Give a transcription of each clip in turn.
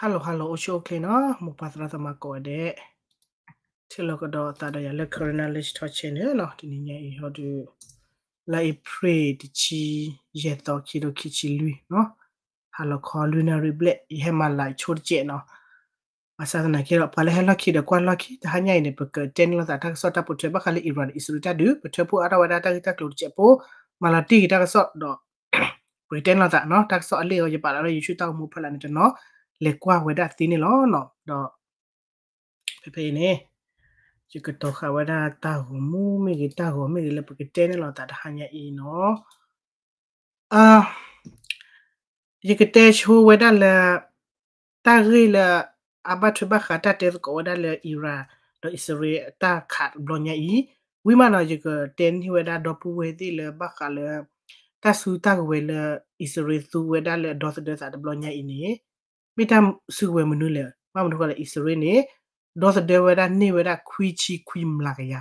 Hello hello အိၣ်ဆူၣ်အိၣ်ချ့နီၤ မိၢ်ပၢ်သရၣ်သမါကိးဂၤဒဲး ထံၣ်လိာ်ကဒီးသးဒီးယၤလၢ Karen Knowledge Talk Channel နီၤ တနံၤညါအံၤဟီဒုး လါအ့ဖြ့ၣ်တဆံယဲၢ်သီ ခံကထိခံဆံလွံၢ်နီၤ ဟါလီၤခီလွံၢ်နၣ်ရံၣ်ဘျဲၣ် ယဟဲမၤလၢဆိတစဲးနီၤ ဘၣ်ဆၣ်သနာ်က့ဒီး ပှၤလၢဟဲလီၢ်ခံဒီးကွၢ်လီၢ်ခံ တဟါညါအံၤန့ၣ် ပကတဲန့ၢ်လိာ်သးတၢ်ကစီၣ်တၢ်ပိာ်ထွဲဘၣ်ဃးလၢ Iran ဒီးအံၣ်စရ့လးတၢ်ဒုး ပထၢဖှိၣ်အါထီၣ်ဝဲဒၣ်တၢ်ဂ့ၢ်တၢ်ကျိၤတစဲးဖိ မၤလီၤတံၢ်က့ၤတၢ်ကစီၣ်ဒီး ပကတဲန့ၢ်လိာ်သးနီၤ တၢ်ကစီၣ်အလံာ်အီၤ ယပာ်လီၤလၢ YouTube တၢ်ဂီၤမူဖီလာ်န့ၣ်တနီၤ လဲၤကွၢ်ဝဲဒၣ်သ့န့ၣ်လီၤနီၤ ဒီး ဖဲဖဲအံၤန့ၣ် ယကတီၤဃာ်ဝဲဒၣ်တၢ်ဂီၤမူမ့ၢ်ဂ့ၤ တၢ်ဂီၤမ့ၢ်ဂ့ၤလၢပကတဲန့ၢ်လိာ်သးတဟါညါအံၤနီၤ ယကတဲဆိဝဲဒၣ်လၢ တၢ်ဂ့ၢ်လၢ အဘၣ်ထွဲဘၣ်ဃးတၢ်တဲသကိးဝဲဒၣ်လၢ Iran ဒီးအံၣ်စရ့လး တၢ်ခးတဘျီညါအံၤ ဝံၤမးနီၤ ယကတဲန့ၢ်ဝဲဒၣ်ဒီပုၢ်ဝဲၢ်သ့ၣ်လၢဘၣ်ဃးလၢ တၢ်စုတၢ်ကဝဲၤလၢ အံၣ်စရ့လးသူဝဲဒၣ်လၢဒီသဒၢသးတဘျီညါအံၤန့ၣ် မ့ၢ်တၢ်စုကဝဲၤမနုၤလဲၣ် ဘၣ်မနုၤဃိလဲၣ် အံၣ်စရ့လးန့ၣ် ဒီသဒၢဝဲဒၣ်န့ၢ်ဝဲဒၣ်ခွံဆံခွံမျးကယၤ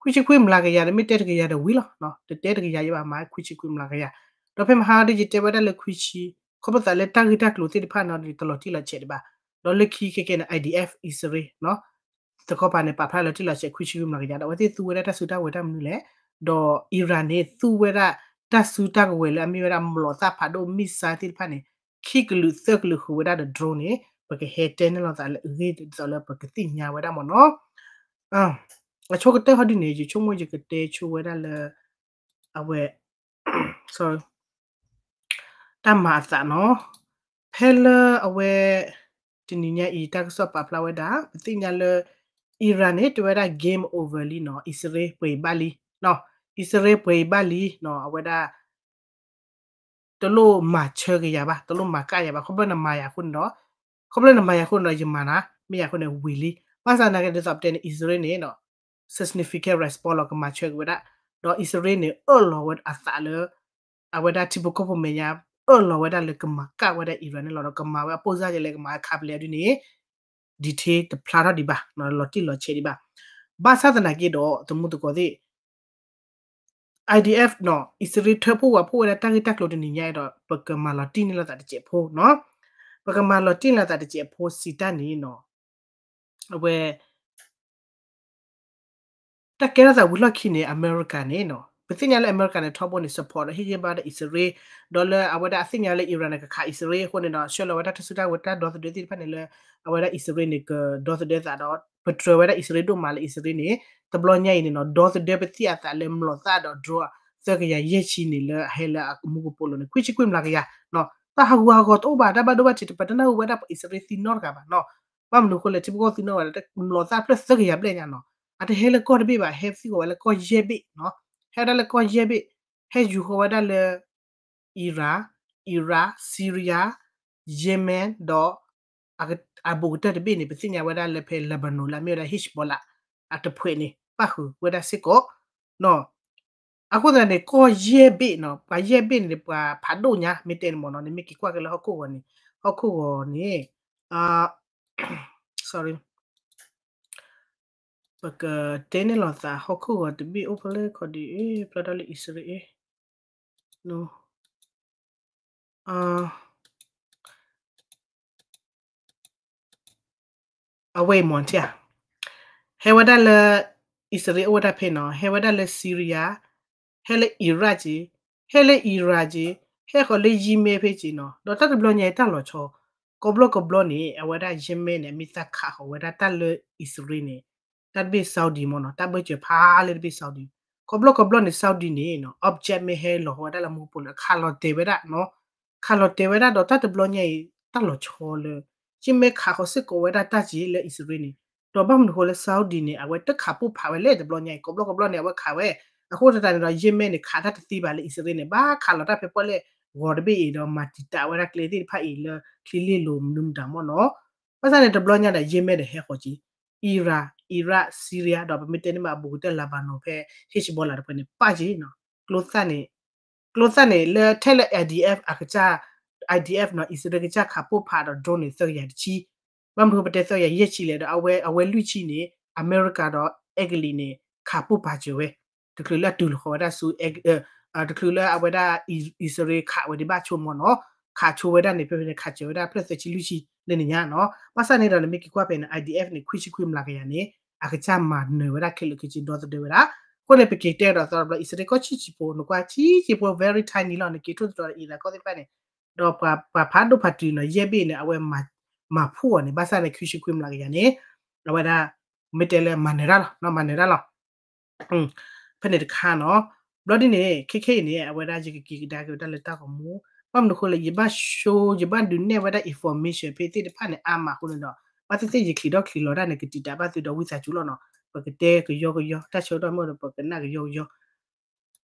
ခွံဆံခွံမျးကယၤဒီး မ့ၢ်တဲတကယၤဒီးဝံၤလီၤ တတဲတကယၤယဘၣ်မၤခွံဆံခွံမျးကယၤ ဒီးဖဲမဟါဒီးယတဲဝဲဒၣ်လၢခွံဆံ ခီဖျိသးလၢတၢ်ဂ့ၢ်တၢ်ကျိၤသ့ၣ်တဖၣ်နီၤ တလီၤတံၢ်လီၤဆဲးဒံးဘၣ် ဒီးလၢခံခဲကဲန့ၣ် IDF အံၣ်စရ့လး တခီပၤန့ၣ် ပာ်ဖျါလၢတံၢ်လီၤဆဲးခွံဆံခွံမျးကယၤ ဒီးအဝဲသ့ၣ်သူဝဲဒၣ်တၢ်စုတၢ်ကဝဲၤတၢ်မနုၤလဲၣ် ဒီး Iran န့ၣ် သူဝဲဒၣ်တၢ်စုတၢ်ကဝဲၤလၢအမ့ၢ်ဝဲဒၣ် မျိာ်သၣ်ဖးဒိၣ် missile သ့ၣ်တဖၣ်န့ၣ် ခံကလုာ်သၢကလုာ်ဃုာ်ဝဲဒၣ်ဒီး drone န့ၣ် ပကဟဲတဲန့ၢ်လိာ်သးလၢအဂ့ၢ်ဒ်သိးလၢပကသ့ၣ်ညါဝဲဒၣ်မ့ၢ်နီၤ အဆိကတၢၢ်ဟီဒ်န့ၣ် ယဆိကမိၣ်ယကတဲဆိဝဲဒၣ်လၢ အဝဲ sorry တၢ်မၤအသးနီၤ ဖဲလၢအဝဲ တနံၤညါအံၤ တၢ်ကစီၣ်ပာ်ဖျါဝဲဒၣ် ပသ့ၣ်ညါလၢ Iran န့ၣ် တဲဝဲဒၣ် game over လံနီၤ အံၣ်စရ့လးပှဲၤအံၤဘၣ်လံ အံၣ်စရ့လးပှဲၤအံၤဘၣ်လံနီၤ အဝဲဒၣ် တလိၣ်မၤဆၢက့ၤယၤဘၣ် တလိၣ်မၤကၣ်ယၤဘၣ် ခီဖျိနမၤယၤအဃိန့ၣ်ဒီး ခီဖျိနမၤယၤအဃိန့ၣ်ဒီး ယမၤနၤ မ့ၢ်ယၤအဃိန့ၣ်ဝံၤလံ ဘၣ်ဆၣ်သနာ်က့ဒ်သိးပတဲန့ၣ် အံၣ်စရ့လးန့ၣ် significant response လီၤ ကမၤဆၢက့ၤဝဲဒၣ် ဒီးအံၣ်စရ့လးန့ၣ် အၢၣ်လီၤဝဲအသးလၢ အဝဲဒၣ်ထံဖိကီၢ်ဖိမဲာ်ညါ အၢၣ်လီၤဝဲဒၣ်လၢကမၤကၣ်ဝဲဒၣ် Iran န့ၣ်လီၤ ဒီးကမၤဝဲအပိၢ်စၢ်ကလဲၣ် ကမၤဝဲခးပလဲဒ်န့ၣ် detail တဖျါထီၣ်ဒံးဘၣ် လီၤတံၢ်လီၤဆဲးဒံးဘၣ် ဘၣ်ဆၣ်သနာ်က့ဒီး သမူသကိးသ့ၣ် IDF နီၤ အံၣ်စရ့လးထၢဖှိၣ်ဝဲဖှိၣ်ဝဲဒၣ်တၢ်ဂ့ၢ်တၢ်ကျိၤတနံၤညါအံၤဒီး ပကမၤလီၤတံၢ်န့ၢ်လိာ်သးတစဲးဖိနီၤ ပကမၤလီၤတံၢ်လိာ်သးတစဲးဖိစံးတၢ်န့ၣ်နီၤ အဝဲ တၢ်ကဲထီၣ်သးဝံၤလီၢ်ခံန့ၣ် အမဲရကၤန့ၣ်နီၤ ပသ့ၣ်ညါလၢအမဲရကၤန့ၣ် ထီဘိန့ၣ် support ဒီးဟ့ၣ်ဂံၢ်ဘါဒီးအံၣ်စရ့လး ဒီးလၢအဝဲဒၣ်အသ့ၣ်ညါလၢ Iran န့ၣ် ကခးအံၣ်စရ့လးအဃိန့ၣ်ဒီး ဆှၢလီၤဝဲဒၣ်တၢ်စုတၢ်ဝဲၤတၢ်ဒီသဒၢသ့ၣ်တဖၣ်န့ၣ်လၢ အဝဲဒၣ်အံၣ်စရ့လးန့ၣ် ကဒီသဒၢသးဒီး ပတြၢၤဝဲဒၣ်အံၣ်စရ့လးဒိၣ်မးလၢ အံၣ်စရ့လးန့ၣ် တဘျီညါအံၤန့ၣ်နီၤ ဒီသဒၢပသံၣ်အသးလၢမျိာ်သၣ်ဒီး drone သၢကယၤယဲၢ်ဆံန့ၣ်လၢအဟဲလၢအမူကပိာ်လိၤန့ၣ် ခွံဆံခွံမျးကယၤ တၢ်ဟးဂူာ်ဟးဂီၤတအိၣ်ဘၣ် တၢ်ဘၣ်ဒိဘၣ်ထံး တပတနၢ်ဟူဝဲဒၣ်ပှၤအံၣ်စရ့လးသံနီတဂၤဘၣ်နီၤ ဘၣ်မနုၤအဃိလဲၣ် ထံဖိကီၢ်ဖိသံနီတဂၤ မျိာ်သၣ်ဖျၢၣ်သၢကယၤဘျဲၣ်ညါနီၤ အတဟဲလၢကီၢ်တဘ့ၣ်ဘၣ် ဟဲသံကွံာ်ဝဲလၢကီၢ်ယဲၢ်ဘ့ၣ်နီၤ ဟဲဝဲဒၣ်လၢကီၢ်ယဲၢ်ဘ့ၣ် ဟဲယူၤဃီၤဝဲဒၣ်လၢ Iran, Iraq, Syria, Yemen ဒီး အဘူးကတၢၢ်တဘ့ၣ်န့ၣ် ပသ့ၣ်ညါဝဲဒၣ်လၢဖဲ Lebanon လၢအမ့ၢ်ဝဲဒၣ် Hezbollah အတဖှဲးန့ၣ် ပၣ်ဃုာ်ဝဲဒၣ်စ့ၢ်ကီးနီၤ အဃိသတးန့ၣ် ကီၢ်ယဲၢ်ဘ့ၣ်နီၤ ပှၤယဲၢ်ဘ့ၣ်န့ၣ် ပှၤဖးဒိၣ်ညါ မ့ၢ်တဲန့ၣ်မ့ၢ်နီၤ နမ့ၢ်က့ၤကွၢ်က့ၤလၢဟီၣ်ခိၣ်ဂီၤန့ၣ် ဟီၣ်ခိၣ်ဂီၤန့ၣ် sorry ပကတဲန့ၢ်လိာ်သးဟီၣ်ခိၣ်ဂီၤတဘ့ၣ်အိၣ်ဖဲလဲၣ်ခီဒ်အံၤ ဖျါထီၣ်လၢအံၣ်စရ့လး အဝဲအံၤမ့ၢ်ထံၣ်ဧါ ဟဲဝဲဒၣ်လၢ အံၣ်စရ့လးအိၣ်ဝဲဒၣ်ဖဲနီၤ ဟဲဝဲဒၣ်လၢ Syria ဟဲလၢ Iraq က့ၤ ဟဲလၢ Iraq က့ၤ ဟဲဃီၤလၢ Yemen ဖဲက့ၤနီၤ ဒီးတၢ်တဘျီညါအံၤတၢ်လီၤဆီ ကဘျီကဘျီန့ၣ် အဝဲဒၣ် Yemen န့ၣ် အမ့ၢ်သးခးဃီၤဝဲဒၣ်တၢ်လၢအံၣ်စရ့လးန့ၣ် တၢ်တဘ့ၣ် Saudi မ့ၢ်နီၤ တၢ်ဘၢၣ်စၢၤဖးလၢတဘ့ၣ် Saudi ကဘျီကဘျီန့ၣ် Saudi န့ၣ်နီၤ object မ့ၢ်ဟဲလီၤဃီၤဝဲဒၣ်လၢမူကပိာ်လိၤန့ၣ် ခးလီၤတဲာ်ဝဲဒၣ်နီၤ ခးလီၤတဲာ်ဝဲဒၣ်ဒီးတၢ်တဘျီညါအံၤ တၢ်လီၤဆီလၢ Yemen ခးဃီၤစ့ၢ်ကီးဝဲဒၣ်တၢ်က့ၤလၢအံၣ်စရ့လးန့ၣ် ဒီးဘၣ်မနုၤဃိလၢ Saudi န့ၣ် အဝဲတခးပိၢ်ဖးဝဲလဲၣ်တဘျီညါအံၤ ကဘျီကဘျီန့ၣ် အဝဲခးဝဲ အဃိသတးန့ၣ်ဒီး Yemen န့ၣ် ခးတၢ်တသ့ဘၣ်လၢအံၣ်စရ့လးန့ၣ် ဘၣ်ခးလီၤတၢ်ဖဲပီၣ်လဲၣ်ဂီၤတဘ့ၣ်အံၤဒီး မၤတံာ်တာ်ဝဲဒၣ်ကျဲသ့ၣ်တဖၣ်အံၤလၢချံလ့လိၤမနုၤမတၤမ့ၢ်နီၤ ဘၣ်ဆၣ်န့ၣ်တဘျီညါဒီး Yemen ဒီးဟဲဃီၤက့ၤ Iraq, Iraq, Syria ဒီးပမ့ၢ်တဲန့ၣ်မ့ၢ်အဘူးကတၢၢ် Lebanon ဖဲ Hezbollah တဖၣ်န့ၣ် ပၣ်က့ၤနီၤ ကျိသၣ်န့ၣ် ကျိသၣ်န့ၣ် လၢထဲလၢ IDF အကစၢ် IDF နီၤ အံၣ်စရ့လးကစၢ်ခးပိၢ်ဖးဒီး drone န့ၣ် သၢကယၤတဆံ ဘၣ်မနုၤပတဲသၢကယၤယဲၢ်ဆံလဲၣ်ဒီး အဝဲ အဝဲလွံၢ်ဆံန့ၣ် အမဲရကၤဒီး အဲကလံးန့ၣ် ခးပိၢ်ဖးစၢၤဝဲ တချုးလၢအတုၤလီၤဃီၤဝဲဒၣ်ဆူ တချုးလၢအဝဲဒၣ် အံၣ်စရ့လးခးဝဲဒံးဘၣ်ဆိကမိၣ်နီၤ ခးဆိဝဲဒၣ်န့ၣ် ဖဲဖဲန့ၣ် ခးစၢၤဝဲဒၣ်ဖျၢၣ်သၢဆံလွံၢ်ဆံလၢနံၤညါနီၤ. ဘၣ်ဆၣ်န့ၣ်ဒီး နမ့ၢ်က့ၤကွၢ်ဖဲန့ၣ် I D F န့ၣ် ခွံဆံခွံမျးကယၤန့ၣ် အကစၢ်မၤနၢၤဝဲဒၣ်ခဲလၢာ်ခဲဆ့ ဒီသဒၢဝဲဒၣ်. အဃိန့ၣ် ပက့ၤတဲဒီးသီတဘျီ အံၣ်စရ့လးကီၢ်ဆံးဆံးဖိ နကွၢ်ဆံးဆံးဖိ very tiny လီၤ နက့ၤထိၣ်သတြီၤဒီးအံၤရၣ်ကီၢ်သ့ၣ်တဖၣ်န့ၣ် ဒီးပှၤဖးဒိၣ်ဖးတုၤနီၤ ယဲၢ်ဘ့ၣ်န့ၣ် အဝဲမၤဖှိၣ်အီၤန့ၣ် ဘၣ်ဆၣ်န့ၣ် ခွံဆံခွံမျးကယၤန့ၣ် အဝဲဒၣ် မ့ၢ်တဲလၢမၤနၢၤတၢ်လီၤ မၤနၢၤတၢ်လီၤ. ဖဲန့ၣ်တခါနီၤ. ဘျီဒ်န့ၣ် ခဲခဲအံၤန့ၣ် အဝဲဒၣ်ယကက့ၤကဒါက့ၤဝဲဒၣ်လၢတၢ်ဂီၤမူ, ဘၣ်မနုၤအဃိလဲၣ် ယဘၣ် show ယဘၣ်ဒုးနဲၣ်ဝဲဒၣ် information ဖဲသ့ၣ်တဖၣ်န့ၣ် အါမးအဃိန့ၣ်ဒီး ဘၣ်သ့ၣ်သ့ၣ်ယချံးထီၣ်ချံးလီၤတၢ်န့ၣ် ကတံာ်တာ်ဘၣ်သုဒီးဝံသးစူၤလီၤနီၤ. ပကတဲကယီကယီ တၢ်ဆၢကတီၢ်မ့ၢ်ဒီး ပကနၣ်ကယီကယီ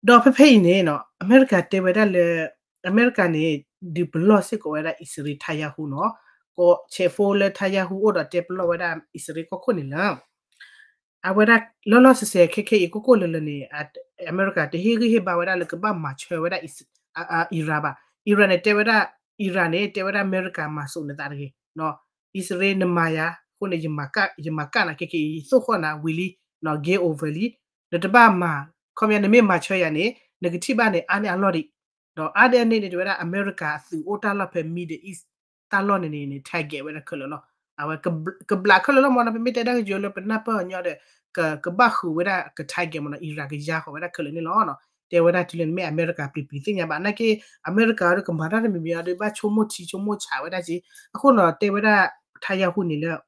ဒီးဖဲဖဲအံၤန့ၣ်နီၤ အမဲရကၤတဲဝဲဒၣ်လၢ အမဲရကၤန့ၣ် ဒုးပလီၢ်စ့ၢ်ကီးဝဲဒၣ်အံၣ်စရ့လး Netanyahu နီၤ, ကီးဆဲးဖိလၢ Netanyahu အိၣ်ဒီးတဲပလီၢ်ဝဲဒၣ်အံၣ်စရ့လးကီၢ်ခိၣ်န့ၣ်လၢ အဝဲဒၣ်လီၤလီၤဆဲးဆဲးခဲခဲအံၤ ကိၣ်ကိၣ်လၢၤလၢၤန့ၣ် အမဲရကၤတဟ့ၣ်ဂံၢ်ဟ့ၣ်ဘါဝဲဒၣ်လၢကဘၣ်မၤဆၢဝဲဒၣ် Iran ဘၣ်. Iran န့ၣ်တဲဝဲဒၣ် Iran န့ၣ် တဲဝဲဒၣ်အမဲရကၤမၤစိးနသးတဂ့ၤ အံၣ်စရ့လးနမၤယၤအဃိန့ၣ် ယမၤကၣ်နၤခဲခဲအံၤ ယသိၣ်ဃီၣ်နၤဝံၤလံ game over လံ နတဘၣ်မၤ ခီပညီနမ့ၢ်မၤဆၢယၤန့ၣ် နကထံၣ်ဘၣ်န့ၣ် အါန့ၢ်အလီၢ်ဒံး ဒီးအါဒဲးန့ၣ်န့ၣ် တဲဝဲဒၣ်အမဲရကၤအသုးအိၣ်တၢ်လီၢ်ဖဲ Middle East တၢ်လီၢ်န့ၣ်န့ၣ် target ဝဲဒၣ်ခဲလၢာ်လီၤ. အဝဲကဘျးခဲလၢာ်လီၤမ့ၢ်နီၤ ပမ့ၢ်တဲတၢ်ကယီလၢပနၢ်ပၢၢ်ညီဒီး ကဘၣ်ဃုာ်ဝဲဒၣ်က target မ့ၢ်နီၤ Iran ကယါဃီၤဝဲဒၣ်ခဲလၢာ်န့ၣ်လီၤ. တဲဝဲဒၣ်တုၤလၢနမ့ၢ်အမဲရကၤပျံၤပျံၤသ့ၣ်ညါဘၣ် နာ်က့ အမဲရကၤဒီးကမၤတၢ်တမံၤမံၤအီၤဒီး ဘၣ်ဆိကမိၣ်ထံဆိကမိၣ်ဆးဝဲဒၣ်က့ အဃိနီၤ တဲဝဲဒၣ် Netanyahu န့ၣ်လၢ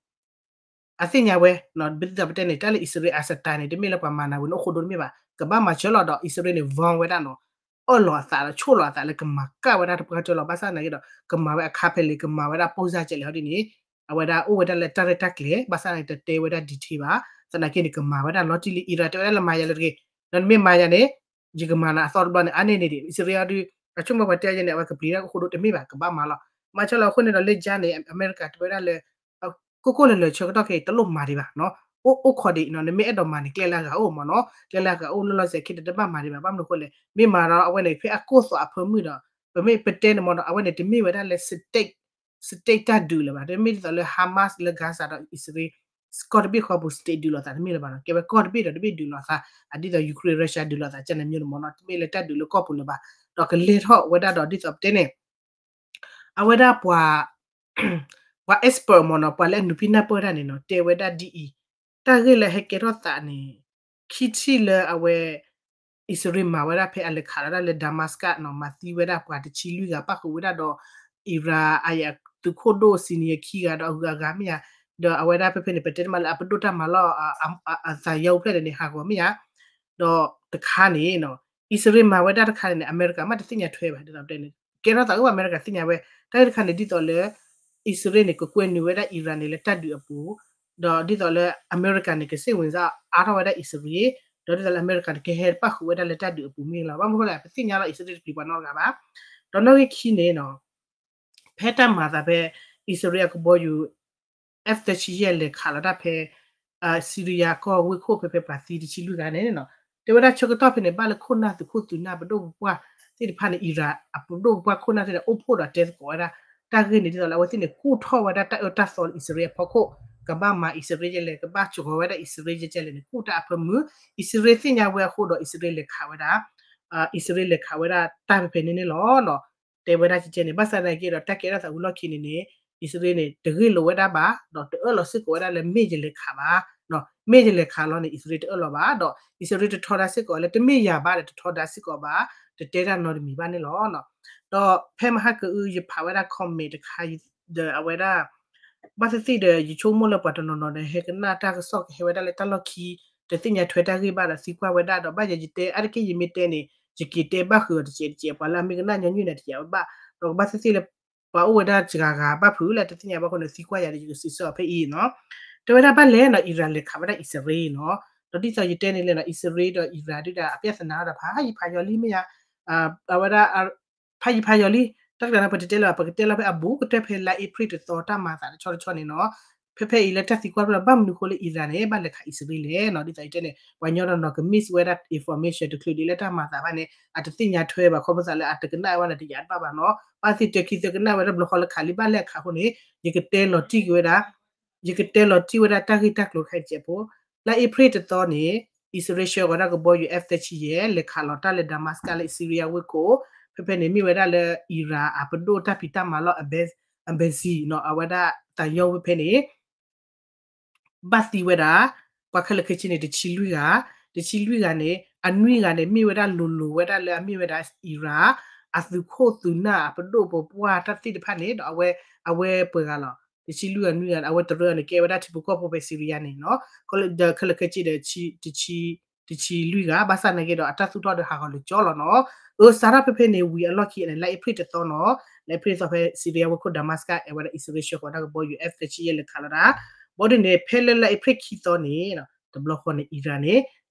အသ့ၣ်ညါဝဲ ဒ်သိးပတဲန့ၣ် တၢ်လၢအံၣ်စရ့လးအ style န့ၣ် တမ့ၢ်လၢပှၤမၤနၤဝဲန့ၣ်အိၣ်ဃိဒိၣ်တမ့ၢ်ဘၣ် ကဘၣ်မၤဆၢလီၤဒီး အံၣ်စရ့လးန့ၣ် warn ဝဲဒၣ်နီၤ အၢၣ်လီၤအသးဒီးဆိၣ်လီၤအသးလၢကမၤကၣ်ဝဲဒၣ်တပှၢ်တၢၢ်လီၤ ဘၣ်ဆၣ်သနာ်က့ဒီး ကမၤဝဲအခါဖဲလဲၣ် ကမၤဝဲဒၣ်ပိၢ်စၢ်ကဲလဲၣ်ဟီဒ်န့ၣ် အဝဲဒၣ်အိၣ်ဝဲဒၣ်လၢတၢ်ရဲၣ်တၢ်ကျဲၤ ဘၣ်ဆၣ်သနာ်က့တတဲဝဲဒၣ် detail ဘၣ် သနာ်က့န့ၣ် ကမၤဝဲဒၣ်လီၤတံၢ်လံ Iran တဲဝဲဒၣ်လၢမၤယၤလၢတဂ့ၤ ဒီးနမ့ၢ်မၤယၤန့ၣ် ယကမၤနၤအသီတဘျီန့ၣ် အါန့ၢ်န့ၣ်ဒံး အံၣ်စရ့လးဒီး အဆိကမိၣ်ပှၤတဲယဲန့ၣ် အဝဲကပျံၤတၢ်ကအိၣ်ဃိဒိၣ်တမ့ၢ်ဘၣ် ကဘၣ်မၤလီၤ မၤဆၢလီၤအဃိန့ၣ်ဒီးလၢယါန့ၣ် အမဲရကၤတဲဝဲဒၣ်လၢ ကိၣ်ကိၣ်လၢၤလၢၤဆၢကတီၢ်ခဲအံၤ တလိၣ်မၤဒံးဘၣ်နီၤ အိၣ်အိၣ်ခိးဒံးနီၤ နမ့ၢ်အဲၣ်ဒိးမၤန့ၣ် ကျဲလၢအဂၤအိၣ်မ့ၢ်နီၤ ကျဲလၢအဂၤအိၣ်လၢလီၤစဲးခဲအံၤ တဘၣ်မၤဒံးဘၣ် ဘၣ်မနုၤအဃိလဲၣ် မ့ၢ်မၤဒီးအဝဲန့ၣ် ဖဲအကိၢ်သီးအဖၢမုၢ်ဒီး ပမ့ၢ်ပတဲန့ၣ်မ့ၢ်နီၤ အဝဲန့ၣ် တမ့ၢ်ဝဲဒၣ်လၢ state state တၢ်ဒုးလၢၤဘၣ် တမ့ၢ်ဒ်သိးလၢ Hamas လၢ Gaza ဒီးအံၣ်စရ့လး ကီၢ်တဘ့ၣ်ဃီပူၤ state ဒုးလိာ်သးတမ့ၢ်လၢၤဘၣ်နီၤ ကဲဝဲကီၢ်တဘ့ၣ်ဒီးတဘ့ၣ်ဒုးလိာ်သး အဒ်သိး Ukraine Russia ဒုးလိာ်သး ကန့ၣ်မ့ၢ်န့ၣ်မ့ၢ်နီၤ တမ့ၢ်လၢတၢ်ဒုးလၢကီၢ်ပူၤလၢၤဘၣ် ဒီးကလဲၤထီၣ်ဝဲဒၣ်ဒီးဒ်သိးပတဲန့ၣ် အဝဲဒၣ်ပှၤ ပှၤ expert မ့ၢ်နီၤ ပှၤလၢအနုာ်ဖံးနၢ်ပၢၢ်တၢ်န့ၣ်နီၤ တဲဝဲဒၣ်ဒ်အံၤ တၢ်ဂ့ၢ်လၢဟဲကဲထီၣ်သးန့ၣ် ခံထံၣ်လၢအဝဲ အံၣ်စရ့လးမၤဝဲဒၣ်ဖဲအလဲၤခးလီၤတၢ်လၢ Damascus နီၤ မၤသံဝဲဒၣ်ပှၤတဆံလွံၢ်ဂၤ ပၣ်ဃုာ်ဝဲဒၣ်ဒီး Iran အသုးခိၣ်ဒိၣ် senior ခံဂၤဒီးအဂုၤအဂၤမ့ၢ်ဧါ ဒီးအဝဲဒၣ်ဖဲဖဲန့ၣ် ပတဲတမံၤလၢအပဒိၣ်တၢ်မၤလီၢ် အသးယီဖျဲၣ်န့ၣ် ဟးဂီၤမ့ၢ်ဧါ ဒီးတခါန့ၣ် အံၣ်စရ့လးမၤဝဲဒၣ်တခါန့ၣ် အမဲရကၤမ့ၢ်တသ့ၣ်ညါထွဲဘၣ် ဒ်သိးပတဲန့ၣ် ကဲထီၣ်သးအိၣ် အမဲရကၤသ့ၣ်ညါဝဲ တၢ်ဂ့ၢ်တခါန့ၣ် ဒ်သိးလၢ အံၣ်စရ့လးန့ၣ် ကကွဲနုာ်ဝဲဒၣ် Iran န့ၣ် လၢတၢ်ဒုးအပူၤ ဒီးဒ်သိးလၢအမဲရကၤန့ၣ် ကစိတ်ဝင်စားအါထီၣ်ဝဲဒၣ်အံၣ်စရ့လး ဒီးဒ်သိးလၢအမဲရကၤန့ၣ် ကဟဲပၣ်ဃုာ်ဝဲဒၣ်လၢတၢ်ဒုးအပူၤမ့ၢ်လီၤ. ဘၣ်မနုၤအဃိလဲၣ် ပသ့ၣ်ညါလီၤ အံၣ်စရ့လးတပျံၤပှၤနီတဂၤဘၣ်. ဒီးနီၣ်ဂံၢ်ခံန့ၣ်နီၤ ဖဲတၢ်မၤသးဖဲ အံၣ်စရ့လးအကဘီယူၤ F thirty-seven လဲၤခးလီၤတၢ်ဖဲ Syria ကီၢ်ဝ့ၢ်ခိၣ်ဖဲဖဲပှၤသံတဆံလွံၢ်ဂၤန့ၣ်နီၤ တဲဝဲဒၣ်ဆၢကတီၢ်ဖဲန့ၣ် ဘၣ်လၢခိၣ်နၢ်သုးခိၣ်သုးနၢ်ပဒိၣ်ပပှၢ်သ့ၣ်တဖၣ်န့ၣ် Iran အပဒိၣ်ပပှၢ်ခိၣ်နၢ်သ့ၣ်န့ၣ် အိၣ်ဖှိၣ်ဒီးတဲသကိးဝဲဒၣ် တၢ်ဂ့ၢ်န့ၣ် ဒ်သိးလၢအဝဲသ့ၣ်န့ၣ် ကူၣ်ထီၣ်ဝဲဒၣ်တၢ်အၢတၢ်သီလၢအံၣ်စရ့လးအဖီခိၣ် ကဘၣ်မၤအံၣ်စရ့လးလဲၣ် ကဘၣ်စှီၤဝဲဒၣ်အံၣ်စရ့လးကဲလဲၣ်န့ၣ် ကူၣ်တၢ်အဖၢမုၢ် အံၣ်စရ့လးသ့ၣ်ညါဝဲအဃိဒီး အံၣ်စရ့လးလဲၤခးဝဲဒၣ် အံၣ်စရ့လးလဲၤခးဝဲဒၣ်တၢ်ဖဲဖဲန့ၣ်န့ၣ်လီၤ. တဲဝဲဒၣ်ကဲကဲန့ၣ် ဘၣ်ဆၣ်သနာ်က့ဒီး တၢ်ကဲထီၣ်သးဝံၤလီၢ်ခံန့ၣ်န့ၣ် အံၣ်စရ့လးန့ၣ် တဂ့ၢ်လိာ်ဝဲဒၣ်ဘၣ် ဒီးတအၢၣ်လီၤစ့ၢ်ကီးဝဲဒၣ်လၢမ့ၢ်ယလဲၤခးဘၣ် မ့ၢ်ယလဲၤခးလီၤန့ၣ် အံၣ်စရ့လးတအၢၣ်လီၤဘၣ် ဒီးအံၣ်စရ့လးတထီဒါစ့ၢ်ကီးလၢတမ့ၢ်ယၤဘၣ်ဒီးတထီဒါစ့ၢ်ကီးဘၣ် တတဲတၢ်နီတမံၤဘၣ်န့ၣ်လီၤ. ဒီးဖဲမဟါကအု ယဖးဝဲဒၣ် comment တခါ ဒီးအဝဲဒၣ် ဘၣ်သ့ၣ်သ့ၣ်ဒီး ယဆိကမိၣ်လၢပှၤတနီၤနီၤဒီး ဟဲကနၣ်တၢ်ကစီၣ်ကဟဲဝဲဒၣ်လၢတၢ်လီၢ်ခံ တသ့ၣ်ညါထွဲတၢ်ဂ့ၢ်ဘၣ်ဒီးသံကွၢ်ဝဲဒၣ်ဒီး ဘၣ်ယဲယတဲ အါတက့ၢ်ယမ့ၢ်တဲန့ၣ် ယက့ၤတဲဘၣ်ဃုာ်အီၤတစဲးတစဲး ပှၤလၢအမ့ၢ်ကနၣ်ညီနုၢ်န့ၣ်တစဲးဝဲဘၣ် ဒီးကဘၣ်သ့ၣ်သ့ၣ်လၢ ပှၤအိၣ်ဝဲဒၣ်စှၤဂၤဘၣ်ဖုးလၢတသ့ၣ်ညါဘၣ်အဃိန့ၣ် သံကွၢ်ယၤဒီးယကစံးဆၢအီၤဖဲအံၤနီၤ တဲဝဲဒၣ်ဘၣ်လဲၣ်နီၤ Iran လဲၤခးဝဲဒၣ်အံၣ်စရ့လးနီၤ ဒီးဒ်သိးယတဲန့ၣ်လဲၣ်နီၤ အံၣ်စရ့လးဒီး Iran ဒုးဒၣ်အပြဿနာဒီးဖးယံၤဖးယီၤလံမ့ၢ်ယါ အဝဲဒၣ် ဖးယံၤဖးယီၤလံ တၢ်တခါန့ၣ် ပတတဲလၢၤဘၣ် ပကတဲလီၤဖဲအဘူးကတၢၢ်ဖဲလါအ့ဖြ့ၣ်တသီတၢ်မၤသးတဆီတဆီန့ၣ်နီၤ ဖဲဖဲအံၤလၢတၢ်သံကွၢ်ဖဲလီၤ ဘၣ်မနုၤအဃိလၢ Iran န့ၣ် ဘၣ်လဲၤခးအံၣ်စရ့လးလဲၣ်နီၤ ဒ်သိးယတဲန့ၣ် ပှၤညီနီၤနီၤက miss ဝဲဒၣ် information တချုးဒံးလၢတၢ်မၤသးဘၣ်န့ၣ် အတသ့ၣ်ညါထွဲဘၣ် ခီဖျိသးလၢအတကနၣ်ဝဲန့ၣ်တယာ်တဘၣ်ဘၣ်နီၤ ဘၣ်သ့ၣ်တဲခံသၢကနၣ်ဝဲဒၣ်ဘျီဃီလၢခးလံ ဘၣ်လဲၤခးအဃိန့ၣ် ယကတဲလီၤတံၢ်က့ၤဝဲဒၣ် ယကတဲလီၤတံၢ်ဝဲဒၣ်တၢ်ဂ့ၢ်တၢ်ကျိၤတခါအံၤတစဲးဖိ လါအ့ဖြ့ၣ်တသီန့ၣ် အံၣ်စရ့လးဆှၢကီးဒၣ်ကဘီယူၤ F thirty-seven လဲၤခးလီၤတၢ်လၢ Damascus လၢ Syria ဝ့ၢ်ခိၣ် ဖဲဖဲန့ၣ်မ့ၢ်ဝဲဒၣ်လၢ Iran အပဒိၣ်တၢ်ဖံးတၢ်မၤလီၢ် embassy နီၤ အဝဲဒၣ်သးယီဝဲဖဲန့ၣ် ဘၣ်သံဝဲဒၣ် ပှၤခဲလၢာ်ခဲဆ့န့ၣ် တဆံလွံၢ်ဂၤ, တဆံလွံၢ်ဂၤန့ၣ် အနွံဂၤန့ၣ် မ့ၢ်ဝဲဒၣ်လိၤလိၤဝဲဒၣ်လၢအမ့ၢ်ဝဲဒၣ် Iran အသုးခိၣ်သုးနၢ်အပဒိၣ်ပပှၢ်တၢ်သ့ၣ်တဖၣ်န့ၣ်ဒီး အဝဲ အဝဲပှဲၤဂၤလီၤ. တဆံလွံၢ်ဂၤနွံဂၤ အဝဲတရၢန့ၣ် ကဲဝဲဒၣ်ထံဖိကီၢ်ဖိဖဲ Syria န့ၣ်နီၤ ဒီးခဲလၢာ်ခဲဆ့ဒီး တဆံလွံၢ်ဂၤ ဘၣ်ဆၣ်နာ်က့ဒီး အတၢ်သူၣ်ထီၣ်ဒီးဟးဂီၤလၢကၠီလီၤနီၤ. အၢ စးထီၣ်ဖဲဖဲန့ၣ် ဝံၤအလီၢ်ခံန့ၣ် လါအ့ဖြ့ၣ်တသီနီၤ, လါအ့ဖြ့ၣ်တသီဖဲ Syria ဝ့ၢ်ခိၣ် Damascus အဝဲဒၣ် အံၣ်စရ့လးဆှၢဃီၤတၢ်ကဘီယူၤ F သၢဆံယဲၢ် လဲၤခးလီၤတၢ်, ဘၣ်ဒ်န့ၣ် ဖဲလၢလါအ့ဖြ့ၣ်ခံသီန့ၣ် တဘျီဃီန့ၣ် Iran န့ၣ်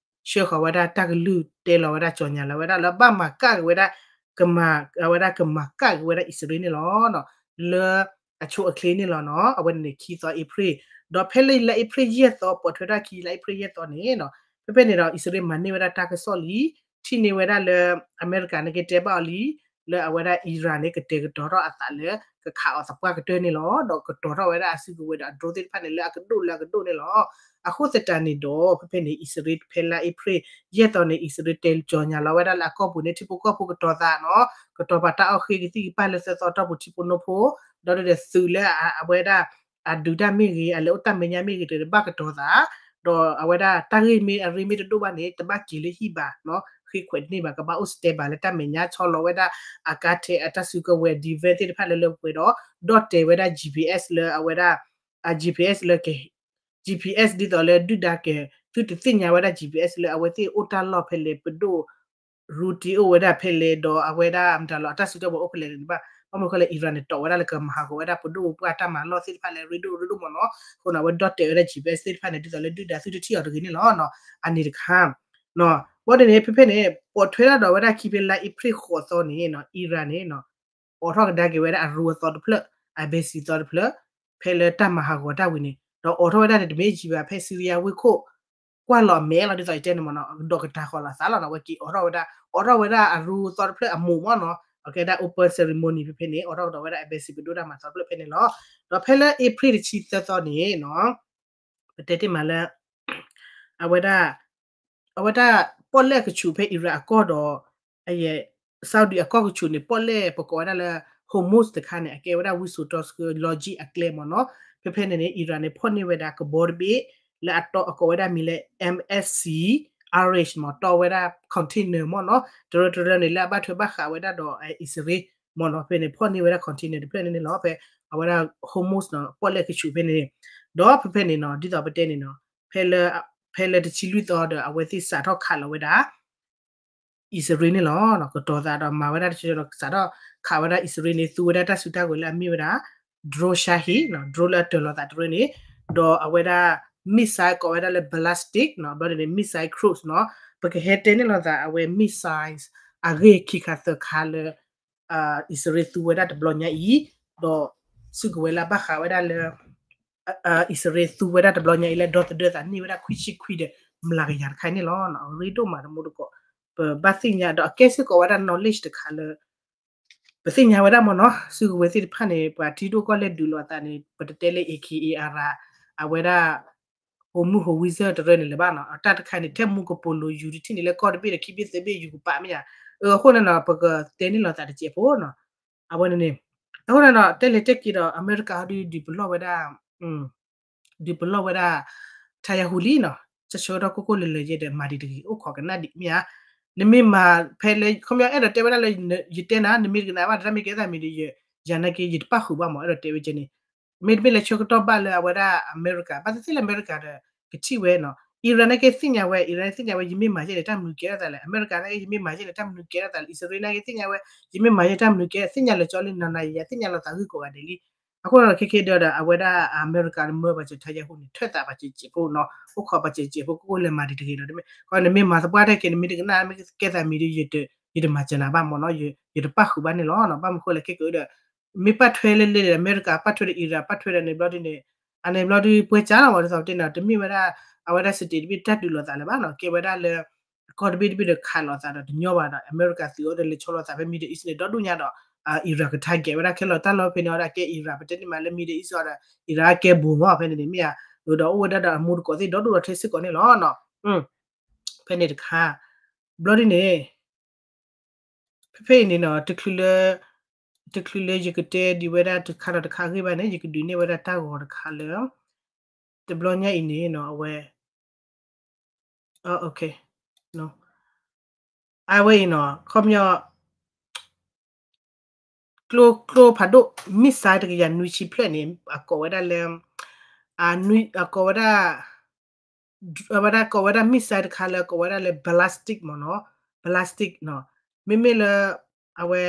ဆှၢဃီၤဝဲဒၣ်တၢ်ကလုၢ်တဲလီၤဝဲဒၣ် ကၠီၤညါလီၤဝဲဒၣ်လၢဘၣ်မၤကၣ်က့ၤဝဲဒၣ် ကမၤ အဝဲဒၣ်ကမၤကၣ်က့ၤဝဲဒၣ်အံၣ်စရ့လးန့ၣ်လီၤ. လၢအဆိအချ့န့ၣ်လီၤနီၤ, အဝဲန့ၣ်ခံသီအ့ဖြ့ၣ်, ဒီးဖဲလၢလါအ့ဖြ့ၣ်ယဲၢ်သီ ပိာ်ထွဲထီၣ်ခံလါအ့ဖြ့ၣ်ယဲၢ်သီန့ၣ်နီၤ, ဖဲဖဲန့ၣ်ဒီး အံၣ်စရ့လးမၤန့ၢ်ဝဲဒၣ်တၢ်ကစီၣ်လံ, ထံၣ်န့ၢ်ဝဲဒၣ်လၢ အမဲရကၤန့ၣ်က့တဲဘၣ်အီၤလံ, လၢအဝဲဒၣ် Iran န့ၣ် ကတဲာ်ကတီၤထီၣ်အသးလၢ ကခးအီၤသပှၢ်ကတၢၢ်န့ၣ်လီၤ. ဒီးကတီၤထီၣ်ဝဲဒၣ်အစုကဝဲၤဒီးအ drone သ့ၣ်တဖၣ်န့ၣ် လၢအကဒိၣ်လၢအကဒိၣ်န့ၣ်လီၤ. အဃိသတးန့ၣ်ဒီး ဖဲဖဲန့ၣ် အံၣ်စရ့လး ဖဲလါအ့ဖြ့ၣ် ယဲၢ်သီန့ၣ် အံၣ်စရ့လးတဲကၠီၤညါလီၤဝဲဒၣ်လၢအကီၢ်ပူၤန့ၣ် ထံဖိကီၢ်ဖိကတီၤသးနီၤ, ကတီၤပာ်တၢ်အီၣ်ဃ့ကသံၣ်ကပၢ်လၢသၢသီတီၢ်ပူၤ ထံဖိနိဖိ, ဒီးဒုးသုးလၢအဝဲဒၣ် အဒုးတၢ်မ့ၢ်ဂ့ၤ အလဲၤအိၣ်တၢ်မဲာ်ညါမ့ၢ်ဂ့ၤ တဘၣ်ကတီၤသး, ဒီးအဝဲဒၣ်တၢ်ဂ့ၢ်မ့ၢ်အရ့မ့ၢ်တဒိၣ်ဘၣ်န့ၣ် တဘၣ်က့ၤလၢဟံၣ်ဘၣ်နီၤ, ဃ့ခွဲးတန့ၢ်ဘၣ်, ကဘၣ်အိၣ် stand by လၢတၢ်မဲာ်ညါဆီလီၤဝဲဒၣ် အကါထဲအတၢ်စုကဝဲၤ defense သ့ၣ်တဖၣ်လၢလၢပှဲၤပှဲၤဒီး ဒီၣ်တဲာ်ဝဲဒၣ် GPS လၢအဝဲဒၣ် အ GPS လၢ GPS ဒ်သိးလၢဒုၣ်ဒါက သုတသ့ၣ်ညါဝဲဒၣ် GPS လၢအဝဲသ့ၣ်အိၣ်တၢ်လီၢ်ဖဲလဲၣ် ပဒိၣ် ရူတံအိၣ်ဝဲဒၣ်ဖဲလဲၣ် ဒီးအဝဲဒၣ်မတၤလီၤ အတၢ်စုကဝဲၤအိၣ်ဖဲလဲၣ်န့ၣ်ဘၣ်. ဘၣ်မနုၤဃိလဲၣ် Iran န့ၣ် တီးဝဲဒၣ်လၢကမၤဟးဂီၤဝဲဒၣ်ပဒိၣ်ပပှၢ်တၢ်မၤလီၢ်သ့ၣ်တဖၣ်လၢရ့ဒိၣ်ရ့ဒိၣ်မ့ၢ်နီၤ, အဃိန့ၣ် အဝဲဒီၣ်တဲာ်ဝဲဒၣ် GPS သ့ၣ်တဖၣ်န့ၣ် ဒ်သိးလၢဒုၣ်ဒါသုတထံၣ်အီၤတဂ့ၤန့ၣ်လီၤ. အန့ၣ်တခါ ဘၣ်ဒ်န့ၣ် ဖဲဖဲန့ၣ် ပိာ်ထွဲဒၣ်ဒီးဝဲဒၣ်ခံဖဲလါအ့ဖြ့ၣ်ဃိးသီန့ၣ်နီၤ Iran န့ၣ် အိးထီၣ်ကဒါက့ၤဝဲဒၣ်အရူအသီတဖျၢၣ် အ embassy သီတဖျၢၣ် ဖဲလၢတၢ်မၤဟးဂီၤတၢ်ဝံၤန့ၣ် ဒီးအိးထီၣ်ဝဲဒၣ်န့ၣ် တမ့ၢ်ယံၤဘၣ် ဖဲ Syria ဝ့ၢ်ခိၣ် ကွၢ်လီၤအမဲာ်လီၤ ဒ်သိးယတဲန့ၣ်မ့ၢ်နီၤ, ဒီးကတၤဃီၤလီၤသးလီၤနီၤ, အဝဲက့ၤအိးထီၣ်ဝဲဒၣ် အိးထီၣ်ဝဲဒၣ်အရူအသီတဖျၢၣ်အမိၢ်မ့ၢ်နီၤ, အကဲဒၣ် open ceremony ဖဲဖဲန့ၣ် အိးထီၣ်ကဒီးဝဲဒၣ် embassy ပဒိၣ်တၢ်မၤသီတဖျၢၣ်ဖဲန့ၣ်လီၤ. ဒီးဖဲလၢအ့ဖြ့ၣ်တဆံသၢသီန့ၣ်နီၤ ပတဲတ့ၢ်မးလၢ အဝဲဒၣ် အဝဲဒၣ်ပီၣ်လဲၣ်အကဆူးဖဲ Iran အကီၢ်ဒီး အယဲၢ် Saudi အကီၢ်ကဆူးန့ၣ် ပီၣ်လဲၣ်ပကိးဝဲဒၣ်လၢ Hormuz တခါန့ၣ် အကဲဝဲဒၣ်ဝံစိာ်တီဆှၢ လီကံၣ်အကျဲမ့ၢ်နီၤ, ဖဲဖဲန့ၣ်န့ၣ် Iran န့ၣ် ဖီၣ်န့ၢ်ဝဲဒၣ်ကဘီတဘ့ၣ် လၢအတီအကိးဝဲဒၣ်မံၤလၢ MSC Arish မ့ၢ် တီဝဲဒၣ် container မ့ၢ်နီၤ, တရၢတရၢန့ၣ် လၢအဘၣ်ထွဲဘၣ်ဃးဝဲဒၣ်ဒီးအံၣ်စရ့လး မ့ၢ်နီၤ, ဖဲန့ၣ် ဖီၣ်န့ၢ်ဝဲဒၣ် container တဖျၢၣ်န့ၣ်န့ၣ်လီၤ, ဖဲအဝဲဒၣ် Hormuz နီၤ ပီၣ်လဲၣ်ကဆူးဖဲန့ၣ်, ဒီးဖဲဖဲန့ၣ်နီၤ ဒ်သိးပတဲန့ၣ်နီၤ ဖဲလၢ ဖဲလၢတဆံလွံၢ်သီဒီး အဝဲသ့ၣ်စးထီၣ်ခးလီၤဝဲဒၣ် အံၣ်စရ့လးန့ၣ်လီၤ, ကတီၤသးဒီးမၤဝဲဒၣ်တဆၢဒီး စးထီၣ်ခးဝဲဒၣ်အံၣ်စရ့လးန့ၣ် သူဝဲဒၣ်တၢ်စုတၢ်ကဝဲၤလၢအမ့ၢ်ဝဲဒၣ် drone Shahed နီၤ, drone လၢအတၢၤလီၤသးတရၢန့ၣ်, ဒီးအဝဲဒၣ် missile ကိးဝဲဒၣ်လၢ ballistic နီၤ, ဘျီဒ်န့ၣ် missile cruise နီၤ, ပကဟဲတဲန့ၢ်လိာ်သးအဝဲ missiles အဂ့ၢ်ခံခါသၢခါလၢ အံၣ်စရ့လးသူဝဲဒၣ်တဘျီညါအံၤ, ဒီးစုကဝဲၤလၢအဘၣ်ဃးဝဲဒၣ်လၢ အံၣ်စရ့လးသူဝဲဒၣ်တဘျီညါအံၤလၢဒီသဒၢသးန့ၢ်ဝဲဒၣ်ခွံဆံခွံဒီး မျးကယၤတခါန့ၣ်လီၤ. အရ့ဒိၣ်မးတမူတကိး, ပဘၣ်သ့ၣ်ညါဒီးအကဲစ့ၢ်ကီးဝဲဒၣ် knowledge တခါလၢ ပသ့ၣ်ညါဝဲဒၣ်မ့ၢ်နီၤ, စုကဝဲၤသ့ၣ်တဖၣ်န့ၣ် ပှၤထံဒိၣ်ကီၢ်လဲၢ်ဒုးလိာ်အသးန့ၣ် ပတတဲလၢ A K A R အဝဲဒၣ် ဟိးမုၢ်ဟိးဝံစၢၢ်တရၢန့ၣ်လၢၤဘၣ်နီၤ, တၢ်တခါန့ၣ် ထဲမူကပိာ်လိၤယူၤတထံၣ်န့ၣ်လၢကီၢ်တဘ့ၣ်ဒီးခံဘ့ၣ်သၢဘ့ၣ်ယူၤကပာ်မ့ၢ်ဧါ, အဃိန့ၣ်နီၤ ပကတဲန့ၢ်လိာ်သးတစဲးဖိနီၤ, အဝဲန့ၣ်န့ၣ်, အဃိန့ၣ်နီၤ တဲလဲၤတဲက့ၤဒီး အမဲရကၤဟီဒုး ဒုးပလီၢ်ဝဲဒၣ် ဒုးပလီၢ်ဝဲဒၣ် ထါယၤဟူလံနီၤ, ကဆၢကတီၢ်ကိၢ်ကိၢ်လၢၤလၢၤယဲဒီး မၤဒံးတဂ့ၤ အိၣ်ခိးကနၣ်ဒံးမ့ၢ်ဧါ, နမ့ၢ်မၤဖဲလၢ ခီပညီအဲၣ်ဒိးတဲဝဲဒၣ်လၢ ယတဲနၤ နမ့ၢ်တကနၣ်ဘၣ် တၢ်မ့ၢ်ကဲသးမံၤဒီး ယၤနာ်က့ ယတပၣ်ဃုာ်ဘၣ်မး အဲၣ်ဒိးတဲဝဲကဲန့ၣ်, မ့တမ့ၢ်လၢဆၢကတီၢ်ဘၣ်လၢအဝဲဒၣ်အမဲရကၤ ဘၣ်သ့ၣ်သ့ၣ်လၢအမဲရကၤဒီး ကထံၣ်ဝဲနီၤ, Iran နာ်က့သ့ၣ်ညါဝဲ Iran သ့ၣ်ညါဝဲ ယမ့ၢ်မၤယဲန့ၣ် တၢ်မနုၤကဲထီၣ်သးလဲၣ်, အမဲရကၤနာ်က့ ယမ့ၢ်မၤယဲန့ၣ် တၢ်မနုၤကဲထီၣ်သးလဲၣ်, အံၣ်စရ့လးနာ်က့သ့ၣ်ညါဝဲ ယမ့ၢ်မၤယဲတၢ်မနုၤကဲ သ့ၣ်ညါလၢာ်ကၠီလံ နၤနၤယၤယၤ သ့ၣ်ညါလိာ်သးဂ့ၢ်ကိးဂၤဒဲးလံ. အဃိဒီးခဲကဲဒီး အဝဲဒၣ်အမဲရကၤမၢပှၤစၢၤထါယၤဟူန့ၣ် ထၢၣ်သးပှၤစဲးစဲးဖိနီၤ, အိၣ်ခိးပှၤစဲးစဲးဖိ ကိးကိးလၢမၤဒံးတဂ့ၤဒီး တမ့ၢ် နမ့ၢ်မၤသပှၢ်တၢ်က့ၤ နမ့ၢ်တကနၣ် မ့ၢ်ကဲသးမံၤဒီး ယတပၣ်စၢၤနၤဘၣ်မးနီၤ, ယတပၣ်ဃုာ်ဘၣ်န့ၣ်လီၤ. ဘၣ်မနုၤဃိလဲၣ်ခဲကဲဒီး မ့ၢ်ပၣ်ထွဲလၢလဲၣ်ဒီး အမဲရကၤပၣ်ထွဲဒီး Iran ပၣ်ထွဲဒီးန့ၣ်ဘျီဒ်န့ၣ်, အန့ၣ်ဘျီဒ်ပှဲၤကၢလီၤဝဲဒ်သိးပတဲန့ၣ် တမ့ၢ်ဝဲဒၣ် အဝဲဒၣ် state တဘ့ၣ်တၢ်ဒုးလိာ်သးလၢၤဘၣ်နီၤ, ကဲဝဲဒၣ်လၢ ကီၢ်တဘ့ၣ်တဘ့ၣ်ဒီးခးလိာ်သးဒီးတညီဘၣ်ဒီး အမဲရကၤသုးအီၤဒီးလဲၤဆီလိာ်သးဖဲ Middle East န့ၣ် ဒီဒူၣ်ညါဒီး Iran က target ဝဲဒၣ်ခဲလၢာ်တၢ်လီၢ်ဖဲန့ၣ်အီၤဒီး ကဲ Iran ပတဲန့ၣ်မးလၢ Middle East အီၤဒီး Iran ကဲဘူးမး ဖဲန့ၣ်န့ၣ်မ့ၢ်ဧါ, ဒီးအိၣ်ဝဲဒၣ်ဒီးအမူတကိးသ့ၣ်ဒီဒူၣ်ဒီးထဲစ့ၢ်ကီးန့ၣ်လီၤ. ဖဲန့ၣ်တခါ ဘျီဒ်န့ၣ် ဖဲ ဖဲအံၤန့ၣ်နီၤ တချုးလၢ တချုးလၢယကတဲဒံးဝဲဒၣ်တခါဒီးတခါအဂ့ၢ်ဘၣ်န့ၣ် ယကဒုးနဲၣ်ဝဲဒၣ်တၢ်ဂီၤတခါလၢ တဘျီညါအံၤန့ၣ်နီၤ အဝဲ အဝဲအံၤနီၤ ခီပညီ ကျိ ကျိဖးဒိၣ် missile တကယၤနွံဆံဖျၢၣ်န့ၣ် အကိးဝဲဒၣ်လၢ အကိးဝဲဒၣ် အဝဲဒၣ်ကိးဝဲဒၣ် missile တခါလၢကိးဝဲဒၣ်လၢ ballistic မ့ၢ်နီၤ ballistic နီၤ မ့မ့ၢ်လၢ အဝဲ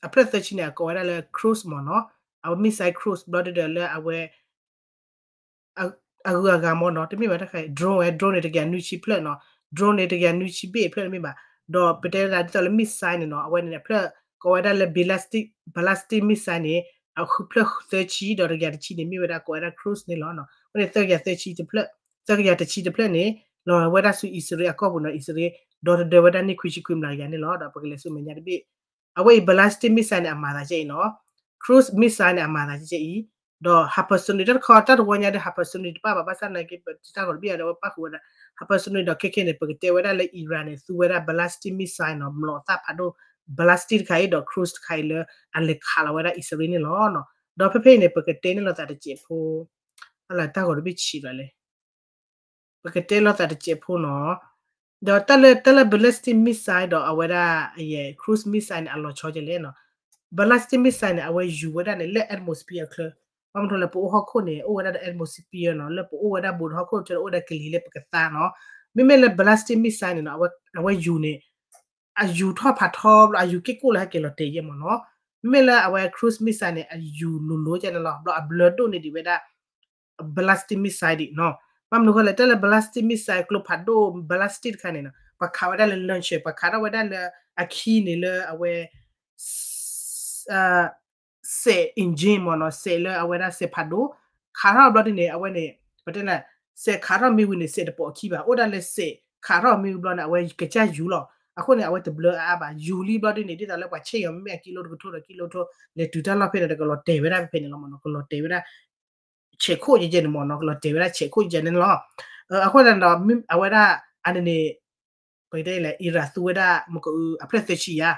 အဖျၢၣ်သၢဆံန့ၣ် အကိးဝဲဒၣ်လၢ cruise မ့ၢ်နီၤ အဝဲ missile cruise ဘျီဒုဒီးလၢအဝဲ အဂုၤအဂၤမ့ၢ်နီၤ တမ့ၢ်ဘၣ်တခါ drone ဝဲ drone န့ၣ်တကယၤနွံဆံဖျၢၣ်နီၤ drone န့ၣ်တကယၤနွံဆံဘ့ၣ်ဖျၢၣ်တမ့ၢ်ဘၣ် ဒီးပတဲဒၣ်ဒ်သိးလၢ missile န့ၣ်နီၤ အဝဲန့ၣ်အဖျၢၣ် ကိးဝဲဒၣ်လၢ ballistic ballistic missile န့ၣ် အဖျၢၣ်သၢဆံဒီးတကယၤတဆံန့ၣ် မ့ၢ်ဝဲဒၣ်ကိးဝဲဒၣ် cruise န့ၣ်လီၤ. အဃိန့ၣ် သၢကယၤသၢဆံတဖျၢၣ် သၢကယၤတဆံတဖျၢၣ်န့ၣ် လီၤဝဲဒၣ်ဆူအံၣ်စရ့လးအကီၢ်ပူၤနီၤ အံၣ်စရ့လး ဒီတဒၢဝဲဒၣ်န့ၢ်ခွံဆံခွံမျးကယၤန့ၣ်လီၤ. ဒီးပကလဲၤဆူမဲာ်ညါတဘ့ၣ် အဝဲအံၤ ballistic missile န့ၣ် အမၤသးကဲအံၤနီၤ cruise missile န့ၣ် အမၤသးကဲအံၤ ဒီး hypersonic တၢ်တခီတၢ်တဝီညါဒီး hypersonic တဘၣ်ဘၣ် ဘၣ်ဆၣ်နာ်က့ တၢ်ဂီၤတဘ့ၣ်အံၤဒီး အဝဲပၣ်ဃုာ်ဝဲဒၣ် hypersonic ဒီးခဲခဲန့ၣ် ပကတဲဝဲဒၣ်လၢ Iran န့ၣ် သူဝဲဒၣ် ballistic missile နီၤ မျိာ်သၣ်ဖးဒိၣ် ballistic တခါအံၤဒီး cruise တခါအံၤလၢ အလဲၤခးလီၤဝဲဒၣ်အံၣ်စရ့လးန့ၣ်လီၤ. ဒီးဖဲဖဲအံၤန့ၣ် ပကတဲန့ၢ်လိာ်သးတစဲးဖိ အလၢတၢ်ဂီၤတဘ့ၣ်ဆံးဘၣ်လဲၣ် ပကတဲလိာ်သးတစဲးဖိနီၤ ဒီးတၢ်လၢ တၢ်လၢ ballistic missile ဒီးအဝဲဒၣ် cruise missile န့ၣ် အလီၤဆီကလဲၣ်နီၤ ballistic missile န့ၣ် အဝဲယူၤဝဲဒၣ်န့ၣ် လၢ atmosphere အချၢ ဘၣ်မနုၤလၢပအိၣ်ဟီၣ်ခိၣ်န့ၣ် အိၣ်ဝဲဒၣ်ဒီး atmosphere နီၤ လၢပအိၣ်ဝဲဒၣ်ဘူးဒီးဟီၣ်ခိၣ်ချၢ အိၣ်ဝဲဒၣ်ကလံၤလၢပကသါနီၤ မ့မ့ၢ်လၢ ballistic missile န့ၣ်နီၤ အဝဲယူၤန့ၣ် အယူၤထီၣ်ဖးထီဘျီ အယူၤက့ၣ်ကိၣ်လၢဟဲက့ၤလီၤတဲာ်ယဲၢ်မ့ၢ်နီၤ မ့မ့ၢ်လၢအဝဲ cruise missile န့ၣ် အယူၤလိၤလိၤကဲန့ၣ်လီၤ ဘျီအဘျၢဒိၣ်န့ၢ်ဒံးဝဲဒၣ် ballistic missile ဒံးနီၤ ဘၣ်မနုၤဃိလဲၣ် တၢ်လၢ ballistic missile ကျိဖးဒိၣ် ballistic တခါန့ၣ်နီၤ ပှၤခးဝဲဒၣ်လၢ launcher ပှၤခးထီၣ်ဝဲဒၣ်လၢ အခံန့ၣ်လၢအဝဲ စဲး engine မ့ၢ်နီၤ စဲးလၢအဝဲဒၣ်စဲးဖးဒိၣ် ခးထီၣ်ဘျီဒ်န့ၣ် အဝဲန့ၣ် ပတဲလၢ စဲးခးထီၣ်မ့ၢ်ဝံၤန့ၣ် စဲးတပိာ်အခံဘၣ် အိၣ်ဒၣ်လၢစဲးခးထီၣ်မ့ၢ်ဝံၤဘျီန့ၣ် အဝဲကစၢ်ယူၤလီၤ အဃိန့ၣ် အဝဲတဘျၢအါအါဘၣ် ယူၤလံဘျီဒ်န့ၣ် ဒ်သိးလၢပှၤဆ့ၣ်ယီၤမ့မ့ၢ်အကံလိထိကထိဒီးကံလိထိ လဲၤတုၤတၢ်လီၢ်ဖဲန့ၣ်ဒီး ကလီၤတဲာ်ဝဲဒၣ်ဖဲဖဲန့ၣ်လီၤမ့ၢ်နီၤ ကလီၤတဲာ်ဝဲဒၣ် ဆဲးခိၣ်ယဲၢ်ယဲၢ်န့ၣ်မ့ၢ်နီၤ ကလီၤတဲာ်ဝဲဒၣ်ဆဲးခိၣ်ယဲၢ်ယဲၢ်န့ၣ်လီၤ အဃိသတးဒီး အဝဲဒၣ် အန့ၣ်န့ၣ် ပကတဲလဲၣ် Iran သူဝဲဒၣ် မက အဖျၢၣ်သၢဆံယါ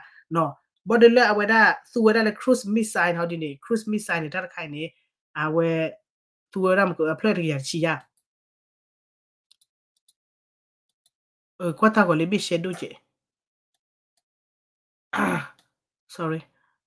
ဘၣ်ဒီးလၢအဝဲဒၣ် သူဝဲဒၣ်လၢ cruise missile ဟီဒ်န့ၣ် cruise missile န့ၣ် တၢ်တခါအံၤန့ၣ် အဝဲ သူဝဲဒၣ်မက အဖျၢၣ်တကယၤတဆံယါ ကွၢ်တၢ်ဂီၤလၢဘ့ၣ်ရှဲဒိၣ်ကဲး sorry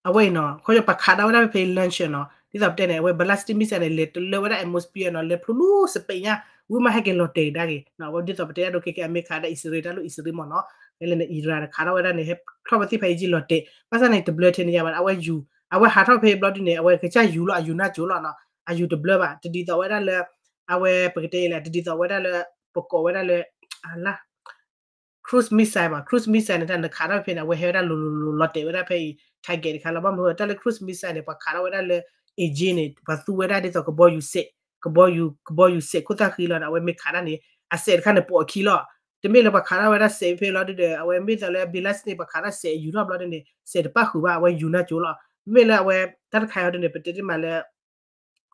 အဝဲအံၤနီၤ ခီဖျိပှၤခးဒၣ်ဝဲဒၣ်ဖဲဖဲ launcher နီၤ ဒ်သိးပတဲန့ၣ် အဝဲ ballistic missile န့ၣ် လဲၤတလၢဝဲဒၣ် atmosphere နီၤ လဲၤဖျိလၢ space ညါ ဝံၤမးဟဲက့ၤလီၤတဲာ်ကဒါက့ၤ အဝဲဒ်သိးပတဲဒၣ်ဒိခဲကဲ အမဲရကၤဒၣ်အံၣ်စရ့လး တၢ်လၢအံၣ်စရ့လးမ့ၢ်နီၤ ဖဲလဲၣ်န့ၣ် Iran ခးထီၣ်ဝဲဒၣ်န့ၣ် ဟဲထီၣ်ဝဲသ့ၣ်ဖးယံာ်လီၤတဲာ် ဘၣ်ဆၣ်န့ၣ် တဘျၢထဲန့ၣ်ယါဘၣ် အဝဲယူၤ အဝဲဟးထီၣ်ဖဲဘျီဒ်န့ၣ် အဝဲကစၢ်ယူၤလီၤ အယူၤနၢ်ကၠိလီၤနီၤ အယူၤတဘျၢဘၣ် တဒ်သိးဝဲဒၣ်လၢ အဝဲပကတဲလဲၣ် တဒ်သိးဝဲဒၣ်လၢ ပကိးဝဲဒၣ်လၢ အလၢ cruise missile ဘၣ် cruise missile န့ၣ် တၢ်နခးထီၣ်ဖဲန့ၣ် အဝဲဟဲဝဲဒၣ်လိၤလိၤလိၤလီၤတဲာ်ဝဲဒၣ်ဖဲအံၤ target တခါလီၤ ဘၣ်မနုၤတၢ်လၢ cruise missile န့ၣ် ပှၤခးထီၣ်ဝဲဒၣ်လၢ engine န့ၣ် ပှၤသူဝဲဒၣ်ဒ်သိးကဘီယူၤစဲး ကဘီယူၤ ကဘီယူၤစဲးခိၣ်သၣ်ဃံလီၤန့ၣ် အဝဲမ့ၢ်ခးဒၣ်န့ၣ် အစဲးတခါန့ၣ်ပိာ်အခံလီၤ တမ့ၢ်လၢပှၤခးထီၣ်ဝဲဒၣ်စဲးဖဲလီၤဒုဒီး အဝဲမ့ၢ်သိးလၢ ballistic န့ၣ် ပှၤခးထီၣ်စဲးယူၤထီၣ်ဘျီဒ်န့ၣ် စဲးတပၣ်ဃုာ်ဘၣ် အဝဲယူၤနၢ်ကၠိလီၤ မ့မ့ၢ်လၢအဝဲ တၢ်တခါအံၤဒ်န့ၣ် ပတဲတ့ၢ်မးလၢ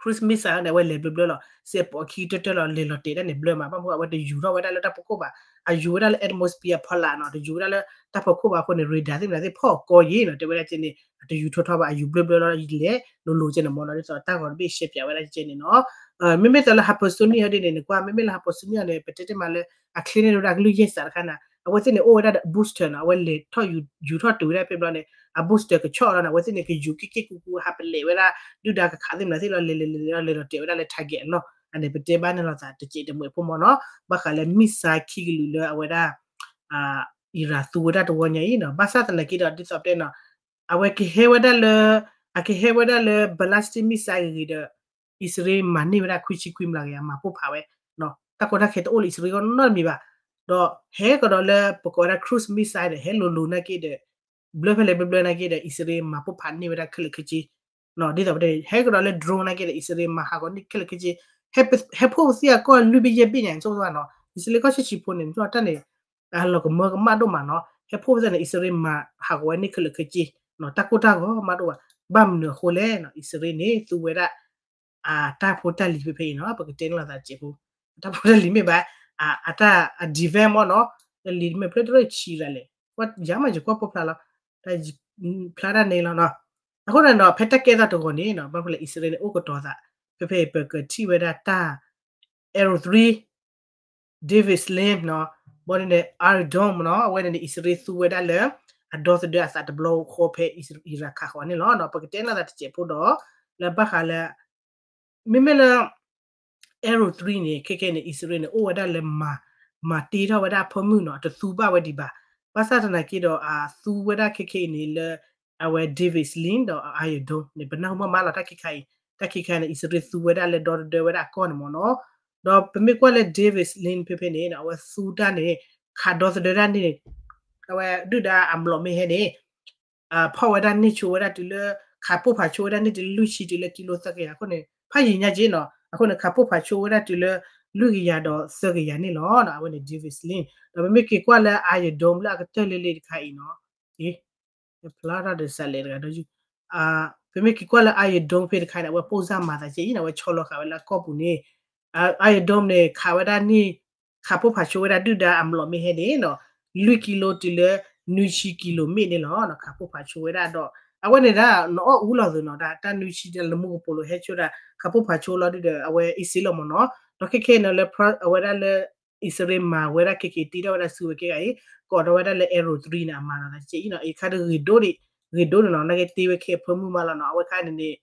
cruise missile န့ၣ် အဝဲလဲၤဘျၢဘျၢလီၤ စဲးပိာ်အခံတၢၢ်တၢၢ်လီၤ လဲၤလီၤတဲာ်ဒၣ်န့ၣ်ဘျၢမး ဘၣ်မနုၤအဝဲတယူၤထီၣ်ဝဲဒၣ်လၢတၢ်ဖီခိၣ်ဘၣ် အယူၤဝဲဒၣ်လၢ atmosphere ဖီလာ်နီၤ တယူၤဝဲဒၣ်လၢတၢ်ဖီခိၣ်ဘၣ်အဃိန့ၣ် radar သ့ၣ်မနုၤသ့ၣ်ဖီၣ်ကီယံၤနီၤ တဲဝဲဒၣ်ကဲန့ၣ် အတယူၤထီၣ်ထီၣ်ဘၣ် အယူၤဘျၢဘျၢလီၤ လဲၤလိၤလိၤကဲန့ၣ်မ့ၢ်နီၤ ဒ်သိးတၢ်ဂီၤတဘ့ၣ်ရှဲပၠးဝဲဒၣ်ကဲန့ၣ်နီၤ မ့မ့ၢ်သိးလၢ hypersonic ဟီဒ်န့ၣ် နကွၢ် မ့မ့ၢ်လၢ hypersonic န့ၣ် ပတဲတ့ၢ်မးလၢ အချ့န့ၢ်ဝဲဒၣ်ကလုၢ်ယဲၢ်စးတခါန့ၣ် အဝဲသ့ၣ်န့ၣ် အိၣ်ဝဲဒၣ်ဒီး booster နီၤ အဝဲလဲၤထီၣ်ယူၤ ယူၤထီၣ်တုၤဝဲဒၣ်ဖဲဘျီန့ၣ် အ booster ကဆီၣ်လီၤန့ၣ် အဝဲသ့ၣ်န့ၣ် ကယူၤက့ၣ်က့ၣ်ကူကူ ဟးပလဲးဝဲဒၣ် ဒုၣ်ဒါကခးသ့ၣ်မနုၤသ့ၣ်လီၤ လဲၤလဲၤလဲၤလဲၤလီၤ လဲၤလီၤတဲာ်ဝဲဒၣ်လၢ target အလီၢ် အန့ၣ် ပတဲဘၣ်န့ၣ်လိာ်သးတစဲးတမှဲးဖိမ့ၢ်နီၤ ဘၣ်ဃးလၢ missile ခံကလုာ်လၢအဝဲဒၣ် Iran သူဝဲဒၣ်တဝီညါအံၤနီၤ ဘၣ်ဆၣ်သနာ်က့ဒီး ဒ်သိးပတဲနီၤ အဝဲကဟဲဝဲဒၣ်လၢ အကဟဲဝဲဒၣ်လၢ ballistic missile ဂ့ၤဂ့ၤဒီး အံၣ်စရ့လးမၤန့ၢ်ဝဲဒၣ်ခွံဆံခွံမျးကယၤ မၤပိၢ်ဖးဝဲ တၢ်ကီတၢ်ခဲတအိၣ်လၢအံၣ်စရ့လးဂီၢ်နီတမံၤဘၣ် ဒီးဟဲကဒီးလၢပကိးဝဲဒၣ် cruise missile ဒီး ဟဲလိၤလိၤနာ်က့ဒီး ဘျၢဖဲလဲၣ်ဘျၢဘျၢနာ်က့ဒီး အံၣ်စရ့လးမၤပိၢ်ဖးန့ၢ်ဝဲဒၣ်ခဲလၢာ်ခဲဆ့ ဒ်သိးပတဲ ဟဲကဒီးလၢ drone နာ်က့ဒီး အံၣ်စရ့လးမၤဟးဂီၤန့ၢ်ခဲလၢာ်ခဲဆ့ ဟဲဖိသံအကီၢ်လွံၢ်ဘ့ၣ်ယဲၢ်ဘ့ၣ်ညါ ဆိကမိၣ်နီၤ အံၣ်စရ့လးကီၢ်ဆံးဆံးဖိန့ၣ် တၢ်န့ၣ် အလီၤကမၢကမၣ်ဒိၣ်မးနီၤ ဟဲဖိသံန့ၣ် အံၣ်စရ့လးမၤဟးဂီၤဝဲန့ၢ်ခဲလၢာ်ခဲဆ့ တၢ်ကိၢ်တၢ်ဂီၤမးဒိၣ်ဘၣ် ဘၣ်မနုၤအဃိလဲၣ် အံၣ်စရ့လးန့ၣ် သူဝဲဒၣ် အတၢ်ဖိတၢ်လံၤဖဲဖဲအံၤနီၤ ပကတဲန့ၣ်လိာ်သးတစဲးဖိ အတၢ်ဖိတၢ်လံၤမ့ၢ်ဘၣ် အတၢ် defense မ့ၢ်နီၤ လံၤမ့ၢ်ဖျၢၣ်တရၢဆံးရၤလဲၣ် ယၤမးယကွၢ်ပိၢ်ဖျါလီၤ ဖျါတၢ်န့ၣ်လီၤနီၤ. အဃိန့ၣ်ဒီး ဖဲတၢ်ကဲထီၣ်တဂီၤန့ၣ်နီၤ ဘၣ်ဖဲလဲၣ် အံၣ်စရ့လးန့ၣ် အိၣ်ကတီၤသး ဖဲဖဲအံၤ ပကထံၣ်ဝဲဒၣ်တၢ် Arrow three, David's Sling နီၤ, ဘီန့ၣ်န့ၣ် Iron Dome နီၤ, အဝဲန့ၣ်န့ၣ် အံၣ်စရ့လးသူဝဲဒၣ်လၢ အဒီသဒၢအသးတဘျီဃီဖဲအံရၣ်ခးဃီၤန့ၣ်လီၤ. ပကတဲလီၤသးတစဲးဖိဒီး လၢဘၣ်ဃးလၢ မ့မ့ၢ်လၢ Arrow three န့ၣ် ခဲခဲအံၤန့ၣ် အံၣ်စရ့လးန့ၣ် အိၣ်ဝဲဒၣ်လၢမၤ မၤတ့ထီၣ်ဝဲဒၣ်အဖၢမုၢ်နီၤ, တသူဘၣ်ဝဲဒံးဘၣ်. ဘၣ်ဆၣ်သနာ်က့ဒီး အသူဝဲဒၣ်ခဲခဲအံၤန့ၣ်လၢ အဝဲ David's Sling ဒီး Iron Dome န့ၣ် ပနၢ်ဟူမးမးလီၤ တၢ်ခံခါအံၤ, တၢ်ခံခါန့ၣ် အံၣ်စရ့လးသူဝဲဒၣ်လၢဒီသဒၢဝဲဒၣ်အကီၢ်န့ၣ်မ့ၢ်နီၤ. ဒီးပမ့ၢ်ကွၢ်လၢ David's Sling ဖဲဖဲန့ၣ် အဝဲသူတၢ်န့ၣ် ခးဒီသဒၢတၢ်န့ၣ် အဝဲဒုၣ်ဒါအမျိာ်မ့ၢ်ဟဲန့ၣ် ဖီၣ်ဝဲဒၣ်န့ၢ်ဆိဝဲဒၣ်တုၤလၢ ခးပိၢ်ဖးဆိဝဲဒၣ်န့ၢ်တုၤလၢလွံၢ်ဆံတုၤလၢကံလိသၢကယၤအဃိန့ၣ် ဖးယံာ်ညါက့နီၤ. အဃိန့ၣ် ခးပိၢ်ဖးဆိဝဲဒၣ်တုၤလၢ လွံၢ်ကယၤဒီးသၢကယၤန့ၣ်လီၤ. အဝဲန့ၣ် David's Sling ဒီးပမ့ၢ်က့ၤကွၢ်လၢ Iron Dome လၢအကတၢၢ်လၢလ့တခါအံၤနီၤ, ဖျါထီၣ်ဒီးစးလဲၤတဂၤဒီး ပမ့ၢ်က့ၤကွၢ်လၢ Iron Dome ဖဲတခါန့ၣ် အဝဲပိၢ်စၢ်မၤသးကဲအံၤန့ၣ် အဝဲဆီလီၤဃာ်ဝဲလၢအကီၢ်ပူၤန့ၣ် Iron Dome န့ၣ် ခးဝဲဒၣ်န့ၢ် ခးပိၢ်ဖးဆိဝဲဒၣ်ဒုၣ်ဒါအမျိာ်မ့ၢ်ဟဲန့ၣ်နီၤ လွံၢ်ကံလိတုၤလၢ နွံဆံကံလိမ့ၢ်န့ၣ်လီၤ. ခးပိၢ်ဖးဆိဝဲဒၣ်ဒီး အဝဲန့ၣ်ဒၣ် နအီၣ်အူလီၤသ့နီၤ တၢ်နွံဆံလၢမူကပိာ်လိၤဟဲဆိဒၣ် ခးပိၢ်ဖးဆိလီၤဒုၣ်ဒီး အဝဲအ့ၣ်စ့လီၤမ့ၢ်နီၤ. ဒီးခဲခဲအံၤန့ၣ်လၢ အဝဲဒၣ်လၢ အံၣ်စရ့လးမၤဝဲဒၣ်ခဲခဲအံၤ တ့ထီၣ်ဝဲဒၣ်စုဝဲကဲဂၤအံၤ ကိးထီၣ်ဝဲဒၣ်လၢ Arrow three န့ၣ် အမၤလီၤသးကဲအံၤနီၤ အံၤခါဒီးဂ့ၤဒိၣ်ဒံး ဂ့ၤဒိၣ်န့ၣ်နီၤ နာ်က့တ့ဝဲခဲအံၤဖၢမုၢ်မးလီၤနီၤ အဝဲခါန့ၣ်န့ၣ်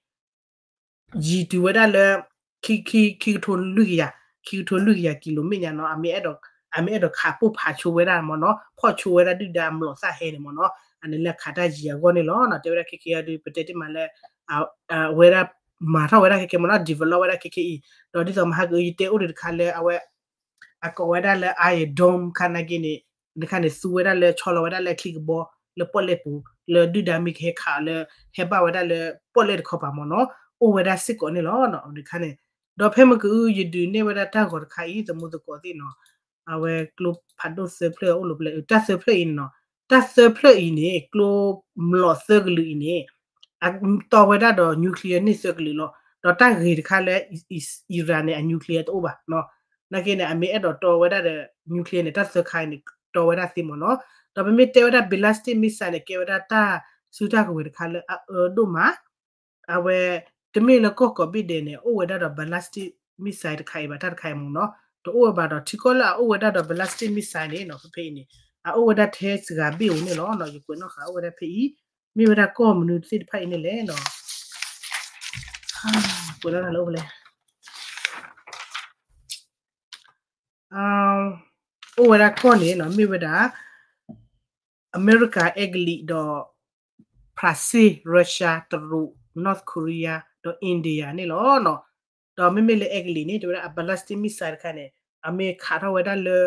ယံၤတုၤဝဲဒၣ်လၢ ခံကထိလွံၢ်ကယၤ, ခံကထိလွံၢ်ကယၤကံလိမ့ၢ်ညါနီၤ အမ့ၢ်အဲၣ်ဒိး အမ့ၢ်အဲၣ်ဒိးခးပိၢ်ဖးဆိဝဲဒၣ်မ့ၢ်နီၤ ဖီၣ်ဆိဝဲဒၣ်ဒုၣ်ဒါအမျိာ်သၣ်ဟဲန့ၣ်မ့ၢ်နီၤ အန့ၣ်လၢခးတၢ်ယံၤအဂီၢ်န့ၣ်လီၤနီၤ တဲဝဲဒၣ်ခဲခဲအံၤဒီး ပတဲတ့ၢ်မးလၢ အဝဲဒၣ် မၤထီၣ်ဝဲဒၣ်ခဲခဲမ့ၢ်နီၤ develop ဝဲဒၣ်ခဲခဲအံၤ ဒီးဒ်သိးမဟါကအု ယတဲအိၣ်ဒံးတခါလၢအဝဲ အကိးဝဲဒၣ်လၢ Iron Dome ခါနာ်က့န့ၣ် နခါန့ၣ် သူဝဲဒၣ်လၢဆီလီၤဝဲဒၣ်လၢအချံကဘီ လၢပီၣ်လဲၣ်ပူၤ လၢဒုၣ်ဒါမ့ၢ်ကဟဲခးအီၤလၢ ဟဲဘၣ်ဝဲဒၣ်လၢပီၣ်လဲၣ်တခီပၤမ့ၢ်နီၤ အိၣ်ဝဲဒၣ်စ့ၢ်ကီးန့ၣ်လီၤ. နခါန့ၣ် ဒီးဖဲမ့ၢ်ကအု ယဒုးနဲၣ်ဝဲဒၣ်တၢ်ဂီၤတခါအံၤ သမူသကိးသ့ၣ်နီၤ အဝဲကျိဖးဒိၣ်သၢဖျၢၣ်အိၣ်လီၤပလဲၣ် တၢ်သၢဖျၢၣ်အံၤန့ၣ်နီၤ တၢ်သၢဖျၢၣ်အံၤန့ၣ် ကျိမျိာ်သၢကလုာ်အံၤန့ၣ် တီဝဲဒၣ်ဒီး nuclear န့ၢ်သၢကလုာ်လီၤ. ဒီးတၢ်ဂ့ၤတခါလၢ Iran န့ၣ် အ nuclear တအိၣ်ဘၣ်နီၤ နာ်က့န့ၣ် အမ့ၢ်အဲၣ်ဒိးတီဝဲဒၣ်ဒီး nuclear န့ၣ် တၢ်သၢခါအံၤန့ၣ် တီဝဲဒၣ်သ့မ့ၢ်နီၤ. ဒီးပမ့ၢ်တဲဝဲဒၣ် ballistic missile န့ၣ် ကဲဝဲဒၣ်တၢ်စုတၢ်ကဝဲၤတခါလၢအအၢဒိၣ်မး အဝဲ တမ့ၢ်လၢကီၢ်ကိးဘ့ၣ်ဒဲးန့ၣ် အိၣ်ဝဲဒၣ်ဒီး ballistic missile တခါအံၤဘၣ် တၢ်တခါအံၤမ့ၢ်နီၤ တအိၣ်ဝဲဘၣ်ဒီး ထံကီၢ်လၢအအိၣ်ဝဲဒၣ်ဒီး ballistic missile န့ၣ်နီၤ ဖဲဖဲအံၤန့ၣ် အအိၣ်ဝဲဒၣ်ထဲစှၤဘ့ၣ်ဧိၤန့ၣ်လီၤ. ယကွဲးနီၣ်ဃာ်အိၣ်ဝဲဒၣ်ဖဲအံၤ မ့ၢ်ဝဲဒၣ်ကီၢ်မနုၤသ့ၣ်တဖၣ်အံၤန့ၣ်လဲၣ်နီၤ ကွဲးနီၣ်ဃာ်လၢအိၣ်ဖဲလဲၣ် အိၣ်ဝဲဒၣ်ကီၢ်န့ၣ်နီၤ မ့ၢ်ဝဲဒၣ် အမဲရကၤ အဲကလံး ဒီး ဖရၣ်စ့ၣ် Russia တရူး North Korea ဒီး India န့ၣ်လီၤ. ဒီးမ့မ့ၢ်လၢအဲကလံးန့ၣ် တဲဝဲဒၣ်အ ballistic missile တခါန့ၣ် အမ့ၢ်ခးထီၣ်ဝဲဒၣ်လၢ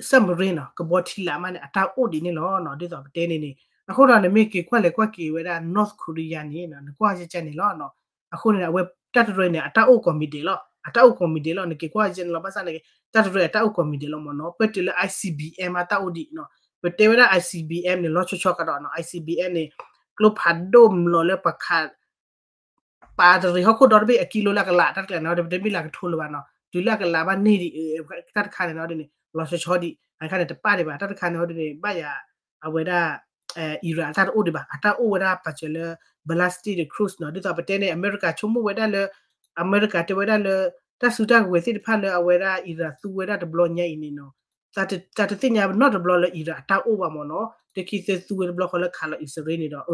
submarine နီၤ ကဘီထံလာ်မးန့ၣ် အတၢ်အိၣ်ဒံးန့ၣ်လီၤ. ဒ်သိးပတဲန့ၣ်န့ၣ် အဃိဒီးနမ့ၢ်က့ၤကွၢ်လဲၤကွၢ်က့ၤဝဲဒၣ် North Korea န့ၣ် နကွၢ်ကကန့ၣ်လီၤ. အဃိန့ၣ် အဝဲတၢ်တရံးန့ၣ် အတၢ်အိၣ်ကိးမံၤဒဲးလီၤ. အတၢ်အိၣ်ကိးမံၤဒဲးလီၤ. နက့ၤကွၢ်ကကန့ၣ်လီၤ. ဘၣ်ဆၣ်န့ၣ် တၢ်တရံးအတၢ်အိၣ်ကိးမံၤဒဲးလီၤမ့ၢ်နီၤ. ပတုၤလၢ ICBM အတၢ်အိၣ်ဒံးနီၤ. ပတဲဝဲဒၣ် ICBM န့ၣ် လီၤဆီဆီကဒီးနီၤ. ICBM န့ၣ် ကျိဖးဒိၣ်မျိာ်လၢပှၤခး ပာ်တရံးဟီၣ်ခိၣ်ဒီတဘ့ၣ်အကံလိလၢအကလး တၢ်တကျါန့ၣ် တမ့ၢ်လၢကထိလိၤဘၣ်နီၤ. တုၤလၢအကလးဘၣ်န့ၢ်ဒံး တၢ်တခါန့ၣ်နီၤဒ်န့ၣ် လီၤဆီဆီဒံး အတခါန့ၣ်တပာ်ဒံးဘၣ် တၢ်တခါန့ၣ်ဟီဒ်န့ၣ် ဘၣ်ယၤ အဝဲဒၣ် Iran အတၢ်တအိၣ်ဒံးဘၣ် အတၢ်အိၣ်ဝဲဒၣ်ပာ်စၢၤလၢ ballistic ဒီး cruise နီၤ ဒ်သိးပတဲန့ၣ် အမဲရကၤဆိကမိၣ်ဝဲဒၣ်လၢ အမဲရကၤတဲဝဲဒၣ်လၢ တၢ်စုတၢ်ကဝဲၤသ့ၣ်တဖၣ်လၢအဝဲဒၣ် Iran သူဝဲဒၣ်တဘျီညါအံၤန့ၣ်နီၤ တၢ်တသ့ၣ်ညါနီတဘျီလၢ Iran အတၢ်အိၣ်ဘၣ်မ့ၢ်နီၤ တခံသၢသူဝဲတဘျီဃီလၢခးလီၤအံၣ်စရ့လးန့ၣ်ဒီး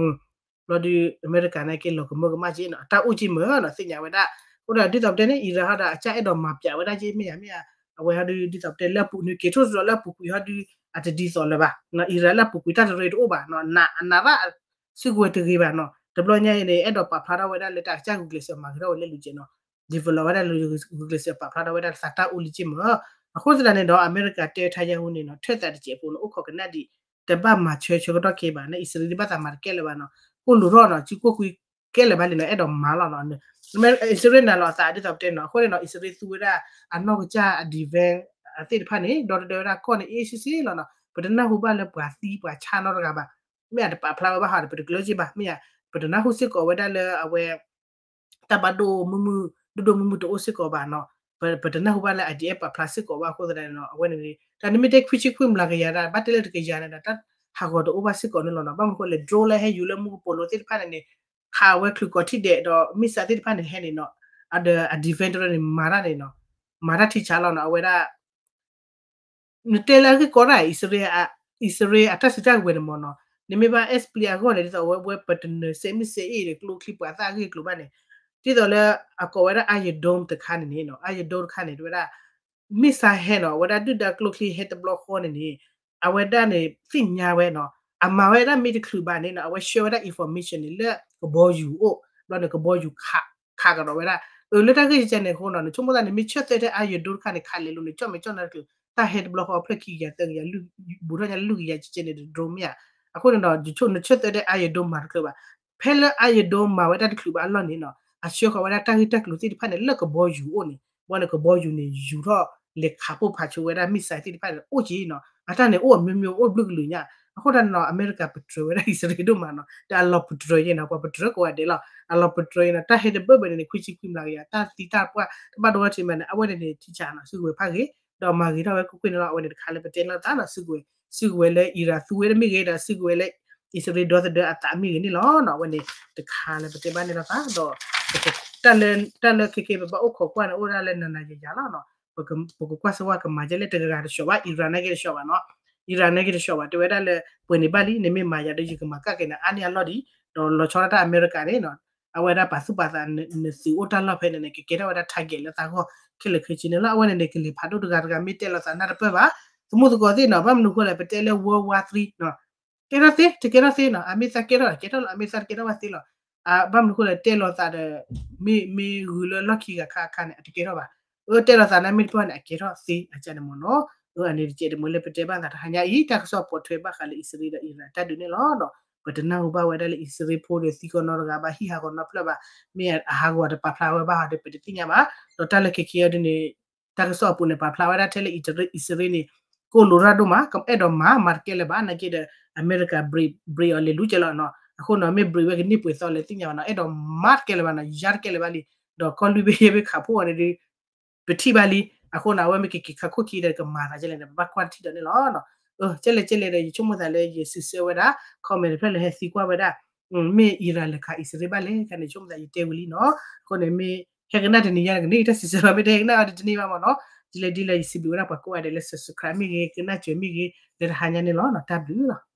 ဘျီဒုး အမဲရကၤန့ၣ်က့ၤလီၤကမၢကမၣ်က့နီၤ အတၢ်အိၣ်က့မ့ၢ်နီၤ သ့ၣ်ညါဝဲဒၣ် အဃိဒီးဒ်သိးပတဲန့ၣ် Iran ဟီဒီး အကစၢ်အဲၣ်ဒိးမၤပျးဝဲဒၣ်က့ မ့ၢ်ယၤမ့ၢ်ယၤ အဝဲဟီဒုးဒ်သိးပတဲလၢအပူၤန့ၣ် က့ၤထီၣ်စ့ၢ်လၢအပူၤကွံာ်ဟီဒုး အတဒ်သိးလၢၤဘၣ် Iran လၢအပူၤကွံာ်တၢ်တရံးတအိၣ်ဘၣ်နီၤ အနးရၣ် စုကဝဲၤတဂ့ၤဘၣ်နီၤ တဘျီညါအံၤန့ၣ် အဲၣ်ဒိးပာ်ဖျါထီၣ်ဝဲဒၣ်လၢတၢ်ကစၢ်ဂုာ်ကျဲးစၢးမၤက့ၤထီၣ်ဝဲလၢလူၤက့နီၤ develop ဝဲဒၣ်လၢဂုာ်ကျဲးစၢးပာ်ဖျါထီၣ်ဝဲဒၣ်သးတၢ်အိၣ်လံက့မ့ၢ် အဃိသတးန့ၣ်ဒီး အမဲရကၤတဲဝဲထါယဲဟူန့ၣ်နီၤ ထၢၣ်သးတစဲးဖိန့ၣ် အိၣ်ခိးကနၣ်ဒံး တဘၣ်မၤဆၢဆၢကတီၢ်က့ဘၣ် နအံၣ်စရ့လးဘၣ်သးမၤတကဲလၢၤဘၣ်နီၤ ကိၣ်လူၤထီၣ်နီၤ စုကိၢ်ကွံာ်ကဲလၢၤဘၣ်လံနီၤ အဲၣ်ဒိးမၤလီၤနီၤ အံၣ်စရ့လးနၤလီၤအသးဒ်သိးပတဲနီၤ အဃိန့ၣ်နီၤ အံၣ်စရ့လးသူဝဲဒၣ် အနီၢ်ကစၢ်အ defense သ့ၣ်တဖၣ်န့ၣ် ဒီတဒၢဝဲဒၣ်ကီၢ်န့ၣ် အ့ၣ်ဆ့ဆ့လီၤနီၤ ပတနၢ်ဟူဘၣ်လၢပှၤသံပှၤဆါနီတဂၤဘၣ် မ့ၢ်အတပာ်ဖျါဝဲဘၣ်ဟီဒီး ပတကျၢၤက့ဘၣ် မ့ၢ်ဧါ ပတနၢ်ဟူစ့ၢ်ကီးဝဲဒၣ်လၢအဝဲ တၢ်ဘၣ်ဒိၣ်မုၢ်မုၢ် ဒိၣ်ဒိၣ်မုၢ်မုၢ်တအိၣ်စ့ၢ်ကီးဘၣ်နီၤ ပတနၢ်ဟူဘၣ်လၢ IDF ပာ်ဖျါစ့ၢ်ကီးဘၣ်အဃိသတးန့ၣ်နီၤ အဝဲန့ၣ် တၢ်နမ့ၢ်တဲခွံဆံခွံမျးကယၤဒၣ် ဘၣ်တဲလၢတကယၤန့ၣ်ဒီး တၢ် ဟးဂီၤတအိၣ်ဘၣ်စ့ၢ်ကီးန့ၣ်လီၤနီၤ. ဘၣ်မနုၤဃိလဲၣ် drone လၢဟဲယူၤလၢမူကပိာ်လိၤသ့ၣ်တဖၣ်န့ၣ်န့ၣ် ခးဝဲချုးကိးထံၣ်ဒဲးဒီး missile သ့ၣ်တဖၣ်န့ၣ်ဟဲန့ၣ်နီၤ အဒီးအ defender န့ၣ် မၤတၢ်န့ၣ်နီၤ မၤတၢ်ထံဆးလီၤနီၤ အဝဲဒၣ် နတဲလၢအဂ့ၢ်ကီတၢ် အံၣ်စရ့လးအတၢ်စုတၢ်ကဝဲၤန့ၣ်မ့ၢ်နီၤ နမ့ၢ်ဘၣ် explain အဂီၢ်န့ၣ် ဒ်သိးအဝဲဝဲပတနၢၤစဲးမ့ၢ်စဲးအ့ၣ်ဒီး ကျိချံပှၤသၣ်အဂ့ၢ်အကျိၤဘၣ်န့ၣ် ဒ်သိးလၢအကိးဝဲဒၣ် Iron Dome တခါန့ၣ်န့ၣ်နီၤ Iron Dome တခါန့ၣ် တဝဲဒၣ် missile ဟဲနီၤ အဝဲဒၣ်ဒုၣ်ဒါကျိချံဟဲတဘျီဃီန့ၣ်န့ၣ် အဝဲဒၣ်န့ၣ် သ့ၣ်ညါဝဲနီၤ အမၤဝဲဒၣ်မ့ၢ်တချုးဘၣ်န့ၣ်နီၤ အဝဲဆှၢဝဲဒၣ် information န့ၣ် လၢကဘီယူၤအိၣ် ဘျီန့ၣ် ကဘီယူၤခး ခးကဒီးဝဲဒၣ် အၢ လၢတၢ်ဂ့ၢ်ကဲန့ၣ်အဃိနီၤ နဆိကမိၣ်သးန့ၣ် မ့ၢ်ဆၢၣ်သဲထဲ Iron Dome တခါန့ၣ် ခးလဲၤလိၤန့ၣ် ကၠီၣ်မဲာ်ကၠီၣ်နါတချုး တၢ်ဟဲတဘျီဃီဖျၢၣ်ခံကယၤသၢကယၤ ဘူးထီၣ်ညါလၢလွံၢ်ကယၤကဲန့ၣ် drone မ့ၢ်ဧါ အဃိန့ၣ်ဒီး ယဆိ နဆၢၣ်သဲထဲ Iron Dome မၤတချုးဘၣ် ဖဲလၢ Iron Dome မၤဝဲတၢ်တချုးဘၣ်အလီၢ်န့ၣ်နီၤ အဆှၢဃီၤဝဲဒၣ်တၢ်ဂ့ၢ်တၢ်ကျိၤသ့ၣ်တဖၣ်န့ၣ် လၢကဘီယူၤအိၣ်န့ၣ် ဘီန့ၣ် ကဘီယူၤန့ၣ် ယူၤထီၣ်လဲၤခးပိၢ်ဖးဆိဝဲဒၣ် missile သ့ၣ်တဖၣ်န့ၣ် အိၣ်က့နီၤ အတၢ်န့ၣ် အိၣ်အမျိုးမျိုး အိၣ်ဘျုးကလုာ်ညါ အဃိတၢ်န့ၣ်နီၤ အမဲရကၤပတြၢၤဝဲဒၣ် အံၣ်စရ့လးဒိၣ်မးနီၤ တၢ်အလီၤပတြၢၤယဲနီၤ ပှၤပတြၢၤကိးဂၤဒဲးလီၤ အလီၤပတြၢၤယဲနီၤ တၢ်ဟဲတဘၢဘၢန့ၣ်န့ၣ် ခွံဆံခွံမျးကယၤ တၢ်သံတၢ်ပှၢ် တဘၣ်ဒိဝဲထံးမးန့ၣ် အဝဲန့ၣ်န့ၣ် ထံဆးနီၤ စုကဝဲၤဖးဂ့ၤ ဒီးမၤဂ့ၤထီၣ်ဝဲကွ့ၢ်ကွ့ၢ်န့ၣ်လီၤ အဝဲန့ၣ်တခါလၢပတဲလိာ်သးနီၤ စုကဝဲၤ စုကဝဲၤလၢ Iran သူဝဲတမ့ၢ်ဂ့ၤဒီး စုကဝဲၤလၢ အံၣ်စရ့လးဒီသဒၢအသးမ့ၢ်ဂ့ၤန့ၣ်လီၤနီၤ အဝဲန့ၣ် တခါလၢပတဲဘၣ်န့ၣ်လိာ်သးဒီး တၢ်လၢ တၢ်လၢခဲကဲပဘၣ်အိၣ်ခိးကွၢ်န့ၣ် အိၣ်ဒၣ်လၢနၤနၤယၤယၤလီၤနီၤ ပကကွၢ်စၢၤဝဲကမၤကဲလၢတဂၤတဆှီဘၣ် Iran နာ်က့တဆှီဘၣ်နီၤ Iran နာ်က့တဆှီဘၣ် တဲဝဲဒၣ်လၢ ပှဲၤန့ၣ်ဘၣ်လံ နမ့ၢ်မၤယၤဒီးယကမၤကၣ်က့ၤနၤအါန့ၢ်အလီၢ်ဒံး ဒီးလီၤဆီဒၣ်တၢ်အမဲရကၤန့ၣ်နီၤ အဝဲဒၣ်ပာ်သူၣ်ပာ်သး နသုးအိၣ်တၢ်လီၢ်ဖဲန့ၣ်န့ၣ် ကကဲထီၣ်ဝဲဒၣ် target လၢသးဂီၢ် ခဲလၢာ်ခဲဆ့န့ၣ်လီၤ အဝဲန့ၣ်န့ၣ် ကလံၤဖးဒိၣ်တဂၤတဂၤမ့ၢ်တဲလိာ်သးနၢ်တပၢၢ်ဘၣ် သမူသကိးသ့ၣ်နီၤ ဘၣ်မနုၤဃိလဲၣ် ပတဲလၢ World War Three နီၤ ကဲထီၣ်သ့ တကဲထီၣ်သ့နီၤ အမ့ၢ်သးကဲထီၣ် ကဲထီၣ်လီၤ အမ့ၢ်သးတကဲထီၣ်ဘၣ်သ့လီၤ ဘၣ်မနုၤဃိလဲၣ် တဲလိာ်သးဒီး မ့ၢ် မ့ၢ်ဂုၤလၢလီၢ်ခံဂၤခါအခါန့ၣ် အတကဲထီၣ်ဘၣ် အၢ တဲလိာ်သးန့ၣ်မ့ၢ်တပၢၢ်န့ၣ် အကဲထီၣ်သ့ အကန့ၣ်မ့ၢ်နီၤ အၢ အန့ၣ်တကဲးတမှဲၤလၢပတဲဘၣ်သးတဟါညါအံၤ တၢ်ကစီၣ်ပိာ်ထွဲဘၣ်ဃးလၢအံၣ်စရ့လးဒီး Iran တၢ်ဒုးန့ၣ်လီၤနီၤ ပတနၢ်ဟူဘၣ်ဝဲဒၣ်လၢအံၣ်စရ့လးဖိဒီးသံကီးနီတဂၤဘၣ် ဟံၣ်ဟးဂီၤနီတဖျၢၣ်ဘၣ် မ့ၢ်အဟးဂီၤတပာ်ဖျါဝဲဘၣ်ဟီဒီး ပတသ့ၣ်ညါဘၣ် ဒီးတၢ်လၢခဲကဲအံၤဒ်န့ၣ် တၢ်ကစီၣ်အပူၤန့ၣ် ပာ်ဖျါဝဲဒၣ်ထဲလၢအံၣ်စရ့လးန့ၣ် ကိၢ်လိၤရၣ်ဒိၣ်မး အဲၣ်ဒိးမၤ မၤတကဲလၢၤဘၣ် နာ်က့ဒီး အမဲရကၤ break အီၤလဲၤလူၤကဲလီၤနီၤ အဃိနီၤ မ့ၢ် break ဝဲကန့ၢ်ပှဲၤသီလဲၣ်သ့ၣ်ညါဘၣ်နီၤ အဲၣ်ဒိးမၤတကဲလၢၤဘၣ်နီၤ ယါတကဲလၢၤဘၣ်လံ ဒီးကီၢ်လွံၢ်ဘ့ၣ်ယဲၢ်ဘ့ၣ်ခးဖှိၣ်အီၤန့ၣ်ဒီး ပထံၣ်ဘၣ်လံ အဃိနီၤ အဝဲမ့ၢ်ကက့ၤခးခိၣ်ခံဒီးကမၤသးကဲလဲၣ်န့ၣ် ပဘၣ်ကွၢ်တထံၣ်ဒီးန့ၣ်လီၤ ကဲလဲၣ်ကဲလဲၣ်ဒီး ယဆိကမိၣ်သးလၢယစံးဆၢဝဲဒၣ် comment တဖျၢၣ်လၢဟဲသံကွၢ်ဝဲဒၣ် မ့ၢ် Iran လဲၤခးအံၣ်စရ့လးဘၣ်လဲၣ် ခါန့ၣ် ဆိကမိၣ်သးယတဲဝံၤလံနီၤ အဃိန့ၣ် မ့ၢ်ဟဲကနၣ်တနံၤညါန့ၣ် ကန့ၢ်တၢ်စံးဆၢလီၤ မ့ၢ်တဟဲကနၣ်အီၤဒ်တန့ၢ်ဘၣ်မ့ၢ်နီၤ ဒ်လဲၣ်ဒ်လဲၣ် ယစံးဘျုးဝဲဒၣ်ပှၤကိးဂၤဒဲးလၢ subscribe မ့ၢ်ဂ့ၤ ကနၣ်စၢၤမ့ၢ်ဂ့ၤ လၢတဟါညါန့ၣ်လီၤ တၢ်ဘျုးလီၤ